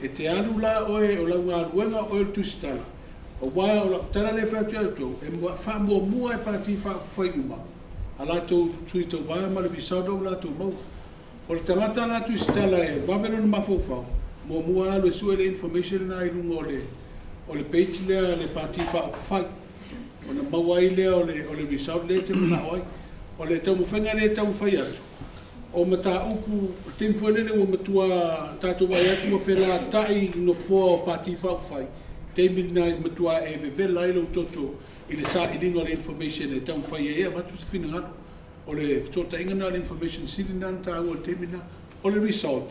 E te alu la oe o lau galuega oe o le tusitala, aua o lau tala lea e fai atu ia outou, e faamuamua e Pati Faaupufai uma a latou sui tauva ma le result ua latou maua. O le tagata la tusitala e vave lona mafaufau, muamua alu e sue le information lena i luga o le o le page lea a le Pati Faaupufai, ona maua ai lea o le o le result lea e te manao ai. O le taumafaiga lea e taumafai atu, o mataupu, o le taimi foi lele ua matua tatou vaai atu ua felatai nofoa o Pati Faaupufai, taimi lena e matua e vevela ai lou toto i le sailiga o le information e taumafai ai e avatu se finagalo. O le fesootaiga lena o le information sili lena ona taua i le taimi lena. O le result,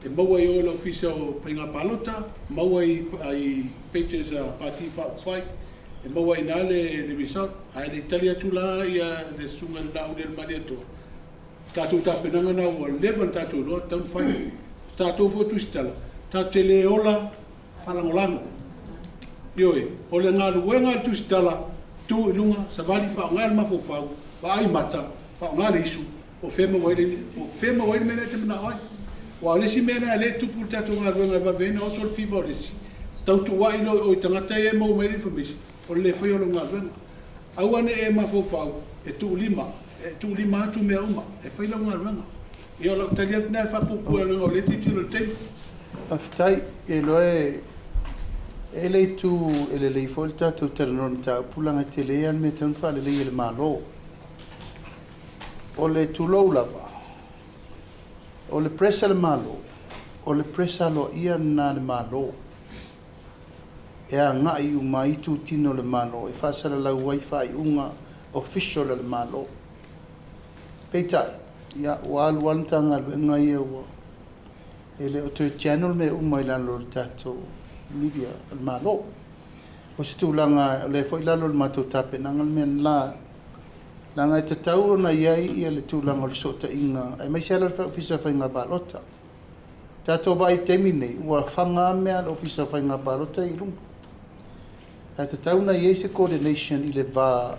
e maua i o i le Ofisa o Faiga Palota, maua i pages a Pati Faaupufai, e maua i ina le result. Ae le i tali atu la le Susuga i le Laaulialemalietoa, tatou tapenaga lena ua leva ona tatou iloa e tatau ona fai. O tatou foi o Tusitala, tatou te le ola faalagolago. Ioe, o le galuega a le Tusitala, tu i luga, savali, faaaoga le mafaufau, vaai mata, faaaoga le isu, po o fea e maua ai le, po o fea e maua ai le mea lea e te manao ai. Aua o le isi mea lena o lea e tupu i le tatou galuega e vave ai ona oso le fiva o le isi, tautuuai loa i o i tagata ia e maua mai ai le information, o le le faia o lau galuega. Aua ne i e mafaufau e tuulima, e tuulima atu mea uma, e fai lau galuega. Ia o lau tali atu lena e faapuupuu leaga o lea e tilotilo i le taimi. Faafetai. E iloa e i ai le itu e lelei foi le tatou talanoa i le mataupu leaga e tele lava le mea e tatau ona faalelei e le Malo. O le tulou lava, o le press a le Malo, o le press aloaia lena a le Malo e agai uma ai itutino o le Malo e faasalalau ai faaiuga official a le Malo. Peitai, ia, ua alu lava le Matagaluega ia ua e le o toe channel mea uma i lalo o le tatou media a le Malo. O se tulaga o lea foi i lalo o le matou tapenaga le mea lena, leaga e tatau ona i ai le tulaga o le fesootaiga aemaise lava le Ofisa o Faiga Palota. Tatou vaai i le taimi lenei, ua faga lava mea a le Ofisa o Faiga Palota ia i luga. Ae tatau ona i ai se coordination i le va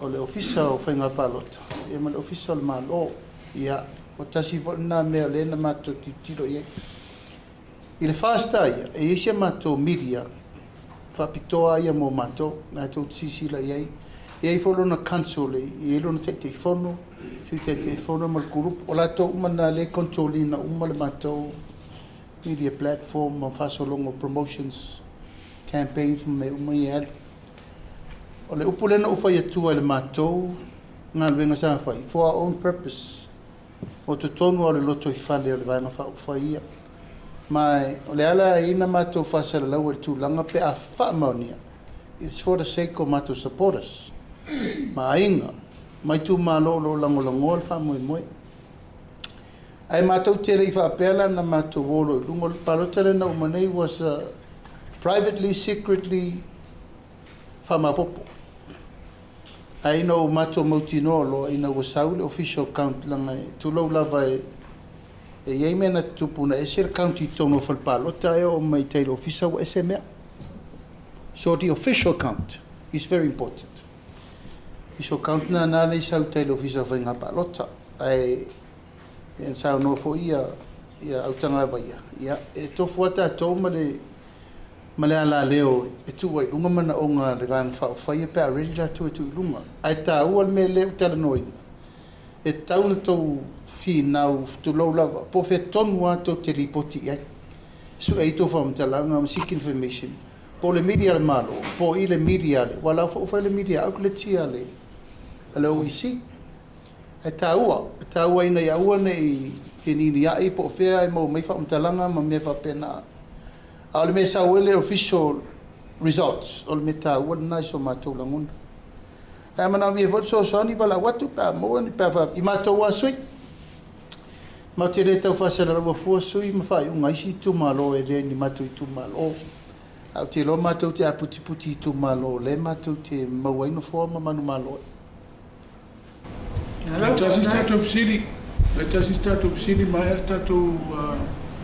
o le Ofisa o Faiga Palota ia ma le Ofisa o le Malo. Ia, o tasi foi lena mea o lea na matou tilotilo i ai. I le FAST ia, e i ai si a matou media faapitoa ia mo matou, na tou te silasila i ai. E i ai foi lona council, e i ai lona Taitaifono, Sui Taitaifono ma le kulupu. O latou uma na lea e control ina uma le matou media platform ma faasologa o promotions, campaigns ma mea uma ia e alu. O le upu lea na ou fai atua i le matou galuega sa fai, for our own purpose, o totonu lava o le lotoifale o le Vaega Faaupufai ia. Ma o le ala e i ai na matou faasalalaua i le tulaga pe a faamaonia, it's for the sake o matou supporters ma aiga ma itumalo o lo o lagolagoa le faamoemoe. Ae matou te le i faapea la na matou o loa i luga. O le palota lea na uma nei was privately, secretly faamaopoopo. Ae ina ua matou mautinoa loa ina ua sau le official count leaga e tulou lava e i ai mea na tutupu na ese le count i totonu o fale palota ae oo mai i tai i le ofisa ua ese mea. So the official count is very important. Official count na na lea i sau i tai i le ofisa o faiga palota. Ae e saunoa foi ia Autagavaia, ia e tofu lava tatou ma le ma le alaleo e tuu ai i luga manaoga a le Vaega Faaupufai pe a ready latou e tuu i luga. Ae taua le mea lea ua talanoaina, e tatau ona tou finau, tulou lava, po o fea tonu lava tou te lipoti i ai. Sue ai tou faamatalaga ma seek information, po o le media a le Malo, po o i le media a le, aua o la foi ua fai le media outlet ia a le OEC. Ae taua, e taua ina ia aua ne i feniniai po o fea e maua mai faamatalaga ma mea faapena. A o le mea e sau ai le official results, o le mea taua lena i so matou lagona. Ae a manaomia foi le fesoasoani, valaau atu pe a maua ni, pe a i matou lava sui. Matou te le tau faasalalaua fua sui ma faaiuga a isi itumalo e le ni matou itumalo. Ae ou te iloa matou te aputiputi i itumalo o lea matou te maua ai nofoa ma manumalo ai. E tasi se tatou fesili, e tasi se tatou fesili maea le tatou.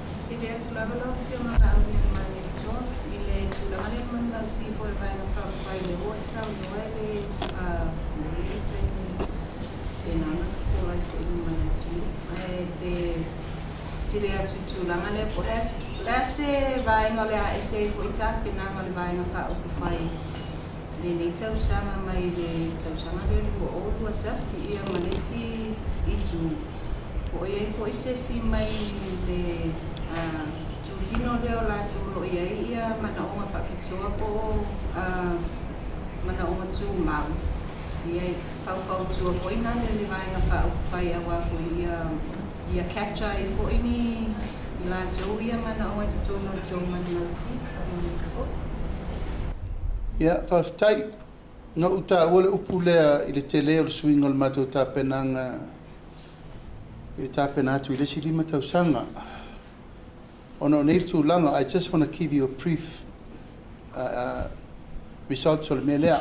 Fesili atu lava lau Afioga Laaulialemalietoa i le tulaga lea na manulauti foi e le Vaega Faaupufai lea ua e saunoa e le i i ai le taimi. te fesili atu i le tulaga lea, po o le a se vaega o le a ese ai foi tapenaga o le Vaega Faaupufai i lenei tausaga mai le tausaga lea 2021, ia ma le isi itu, po o i ai foi se isi mai le itutino lea o latou o lo o i ai manaoga faapitoa po o manaoga tumau, ia e faufautua foi na le Vaega Faaupufai aua foi ia capture ai foi ni i latou ia manaoga i totonu o le tou manulauti. Ia, faafetai. Na ou taua le upu lea i le tele o le suiga o le matou tapenaga i le tapena atu i le isi 5 tausaga. Ona o nei tulaga, I just want to give you a brief results o le mea lea.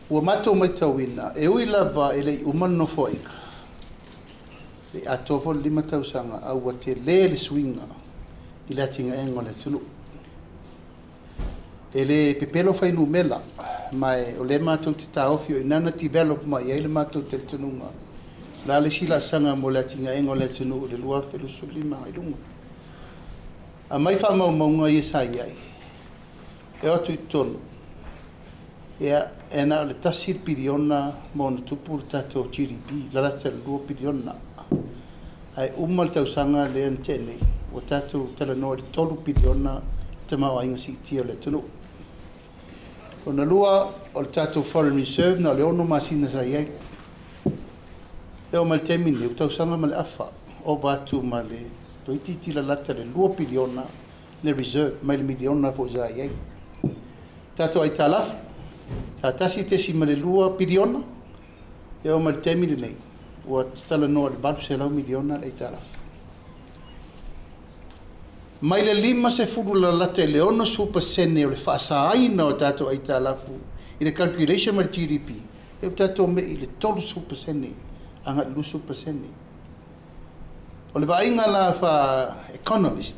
Ua matou matauina, e ui lava e le i uma le nofoaiga, le i atoa foi le 5 tausaga, a ua tele le suiga i le atinaega o le atunuu. E le pepelo fuainumera, ma o lea matou te taofi o i ina na develop mai ai le matou talitonuga. O le a le isi laasaga mo le atinaega o le atunuu i le 2025 i luga. Aumai faamaumauga ia sa i ai, e o atu i totonu, ia, e na o le 1 piliona ma ona tupu le tatou GDP, lalata i le 2 piliona. Ae uma le tausaga lea na tea nei, ua tatou talanoa i le 3 piliona le tamaoaiga siitia o le atunuu. Lona lua, o le tatou foreign reserve na o le 6 masina sa i ai. E oo mai le taimi lenei, ua tausaga ma le afa, ova atu ma le toeitiiti lalata le 2 piliona le reserve mai le miliona foi sa i ai. Tatou aitalafu, sa 1.2 piliona, e oo mai le taimi lenei, ua talanoa i le 800 miliona le aitalafu. Mai le 50 lalata i le 60% o le faasaina o tatou aitalafu i le calculation ma le GDP, e ua tatou mei i le 30% agai i le 20%. O le vaaiga la fa-economist,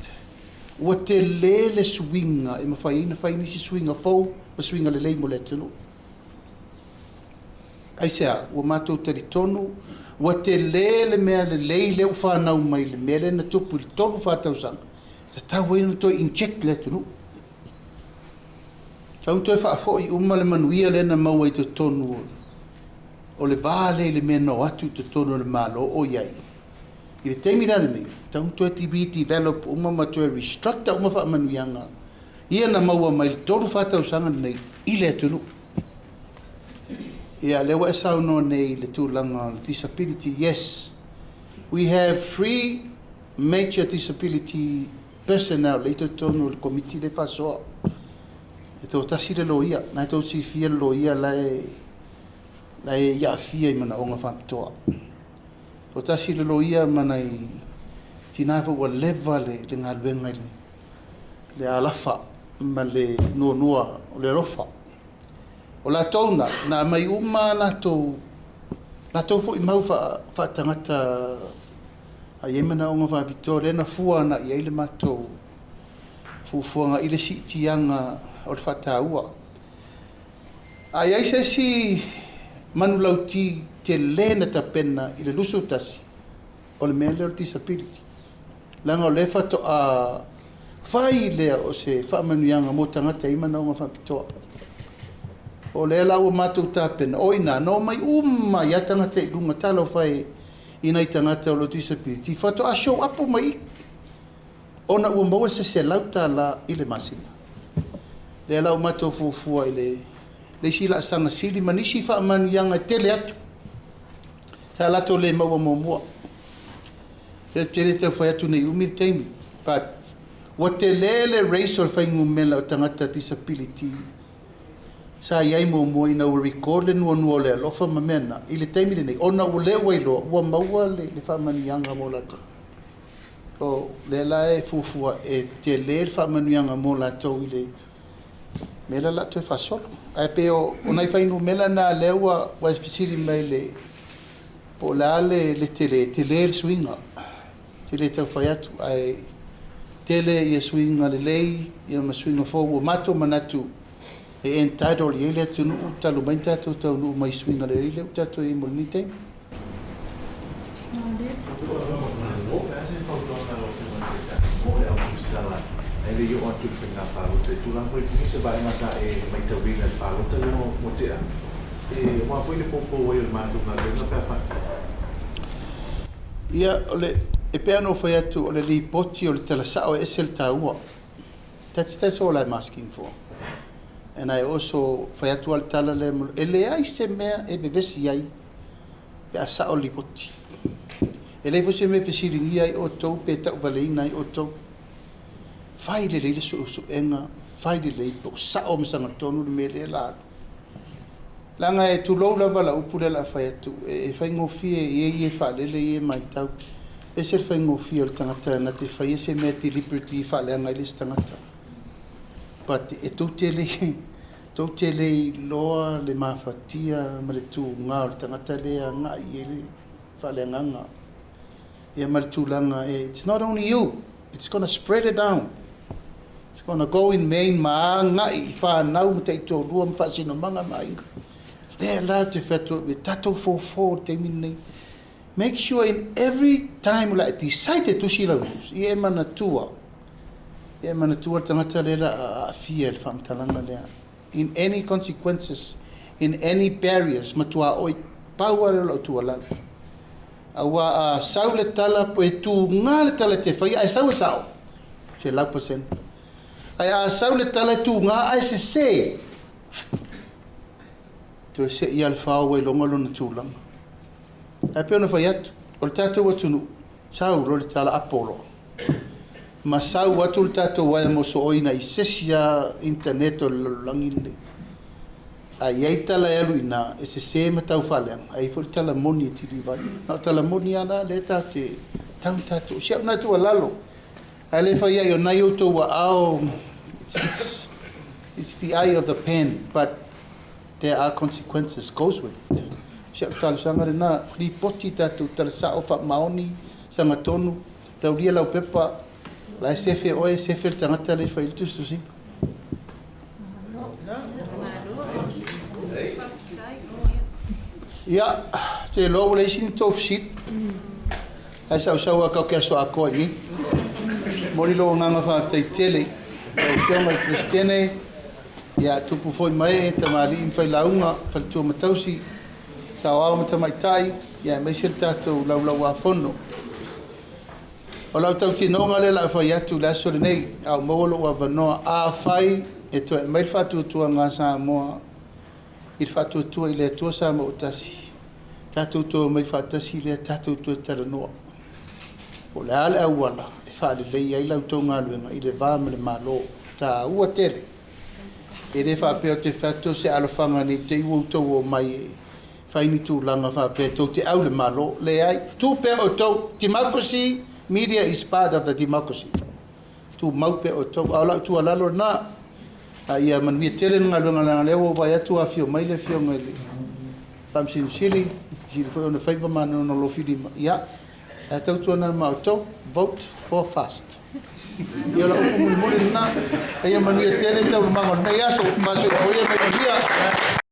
ua tele le suiga e mafai ai ona fai nisi suiga fou ma suiga lelei mo le atunuu. Aisea? Ua matou talitonu ua tele le mea lelei lea ua fanau mai le mea lea na tupu i le 3-4 tausaga, e tatau ai ona toe inject le atunuu. Tatau ona toe faafoi uma le manuia lea na maua i totonu o le va lea i le mea na o atu i totonu o le Malo o i ai. I le taimi la lenei, tatau ona toe redevelop uma ma toe restructure uma faamanuiaga ia na maua mai le 3-4 tausaga lenei i le atunuu. Ia, lea ua e saunoa nei i le tulaga o le disability. Yes, we have 3 major disability personnel lea i totonu o le komiti lea e faasoa. E toatasi le loia, na e tou silafia le loia la e aafia i manaoga faapitoa. Toatasi le loia ma nai tina foi ua leva le galuega i le alafa ma le nuanua o le alofa. O latou na, na aumai uma latou, latou foi mau faatagata a i ai manaoga faapitoa, lea na fua ana i ai le matou fuafuaga i le siitiaga o le faataua. A i ai se isi manulauti tele na tapena i le 21, o le mea lea o le disability. Leaga o lea faatoa fai lea o se faamanuiaga mo tagata e i ai manaoga faapitoa. O lea la ua matou tapena, o i ina, na omai uma ai lava tagata i luga, talofa e i nai tagata o lo o disability, faatoa show up mai i, ona ua maua se $100 i le masina. Lea la ua matou fuafua i le isi laasaga sili ma nisi faamanuiaga e tele atu sa latou le maua muamua. E tele tau fai atu nei umi le taimi, but ua tele le race o le fuainumera o tagata disability sa i ai muamua ina ua record le nuanua o le alofa ma mea na i le taimi lenei, ona ua lea ua iloa ua maua le faamanuiaga mo latou. O lea la e fuafua e tele le faamanuiaga mo latou i le mea lea o le a toe faasolo. Ae pei o nai fuainumera na lea ua e fesili mai le po o le a le tele, tele le suiga, tele tau fai atu, ae tele ia suiga lelei ia ma suiga fou ua matou manatu e entitle i ai le atunuu talu mai na tatou taunuu mai i suiga lelei lea ua tatou i ai mo lenei taimi. Malo, pe a se fautuaga a lau Afioga i le Taitai mo le au resitala ae le i oo atu i le faiga palota i tulaga foi i nisi o vaega sa e matauina i le palota lea ua tea e aua foi le poupou ai o le matou galuega pe a faatino. Ia, o le, e pei ona ou fai atu, o le lipoti o le tala sao e ese le taua. That's all I'm asking for. And I also fai atu lava le tala lea, e leai se mea e vevesi ai pe a sao le lipoti. E leai foi se mea e fesiligia ai outou pe tauvaleina ai outou. Fai lelei le suesuega, fai lelei po o sao ma sagatonu le mea lea la alu. Leaga e tulou lava lau upu lea o le a fai atu, e faigofie i e ia e faalele ia e matau. E ese le faigofie o le tagata na te faia se mea deliberately e faaleaga ai le isi tagata. But e tou te le, tou te le iloa le mafatia ma le tuga o le tagata lea e agai i ai le faaleagaga. Ia ma le tulaga e, it's not only you, it's gonna spread it down. It's gonna go in main ma agai i fanau ma taitoalua ma faasinomaga ma aiga. Lea la ou te fai atu ai, tatou fofo i le taimi lenei. Make sure in every time o le a e decide e tusi lau news, ia e manatua, ia e manatua le tagata lea o le a aafia i le faamatalaga lea. In any consequences, in any barriers, matua oi, pau lava lea o lau tuualalo. Aua a sau le tala, e tuga le tala e te faia, ae sau e sao, 100%. Ae a sau le tala e tuga ae sese, toe sei lava le fao ua iloga lona tulaga. Ae pei ona fai atu, o le tatou atunuu, sau loa le tala apo loa. Ma sau atu le tatou uaea mosooi i se isi lava internet o le lalolagi lenei. A i ai tala e alu i ina, e sese ma tau faaleaga, ae i ai foi le tala moni e kiliva ai. Na o tala moni lava la lea tatou te tau tatou. Si au na tuualalo, ae le fai ai o nai outou aao, it's the eye of the pen, but there are consequences goes with it. Si au talosaga lena, lipoti tatou tala sao faamaoni, sagatonu, taulia lau pepa, la e sefe oe, sefe le tagata lea e fai ai le tusitusiga. Ia, ou te iloa ua leai se ni tou fesili. Ae sausau lava kau ke aso atoa i nei. Momoli lou agaga faafetai tele i lau Afioga i le Peresetene, ia tupu foi ma ee, tamalii ma failauga, faletua ma tausi, saoao ma tamaitai, ia aemaise le tatou laulauafono. O lau tautinoga lea o le a fai atu i le aso lenei, a o maua lou avanoa, afai e toe aumai le faatuatuaga a Samoa i le faatuatua i le Atua Samoa ua tasi, tatou toe omai faatasi lea tatou toe talanoa. Po o le a le auala e faalelei ai la outou galuega i le va ma le Malo. Taua tele. E le faapea ou te fai atu o se alofaga ne i te i ua outou omai e fai ni tulaga faapea tou te au i le Malo. Leai. Tu pea outou. Democracy, media is part of the democracy. Tumau pea outou. A o lau tuualalo lena, a ia manuia tele le galuega leaga o lea ua ou vaai atu ua afio mai le Afioga i le Faamasino Sili, sili foi ona faiva ma ona lofilima. Ia, ae tautuana ma outou, vote for fast. Ia o lau upu mulimuli lena. Ia manuia tele taualumaga o lenei aso. Masoifua ia ma ia manuia.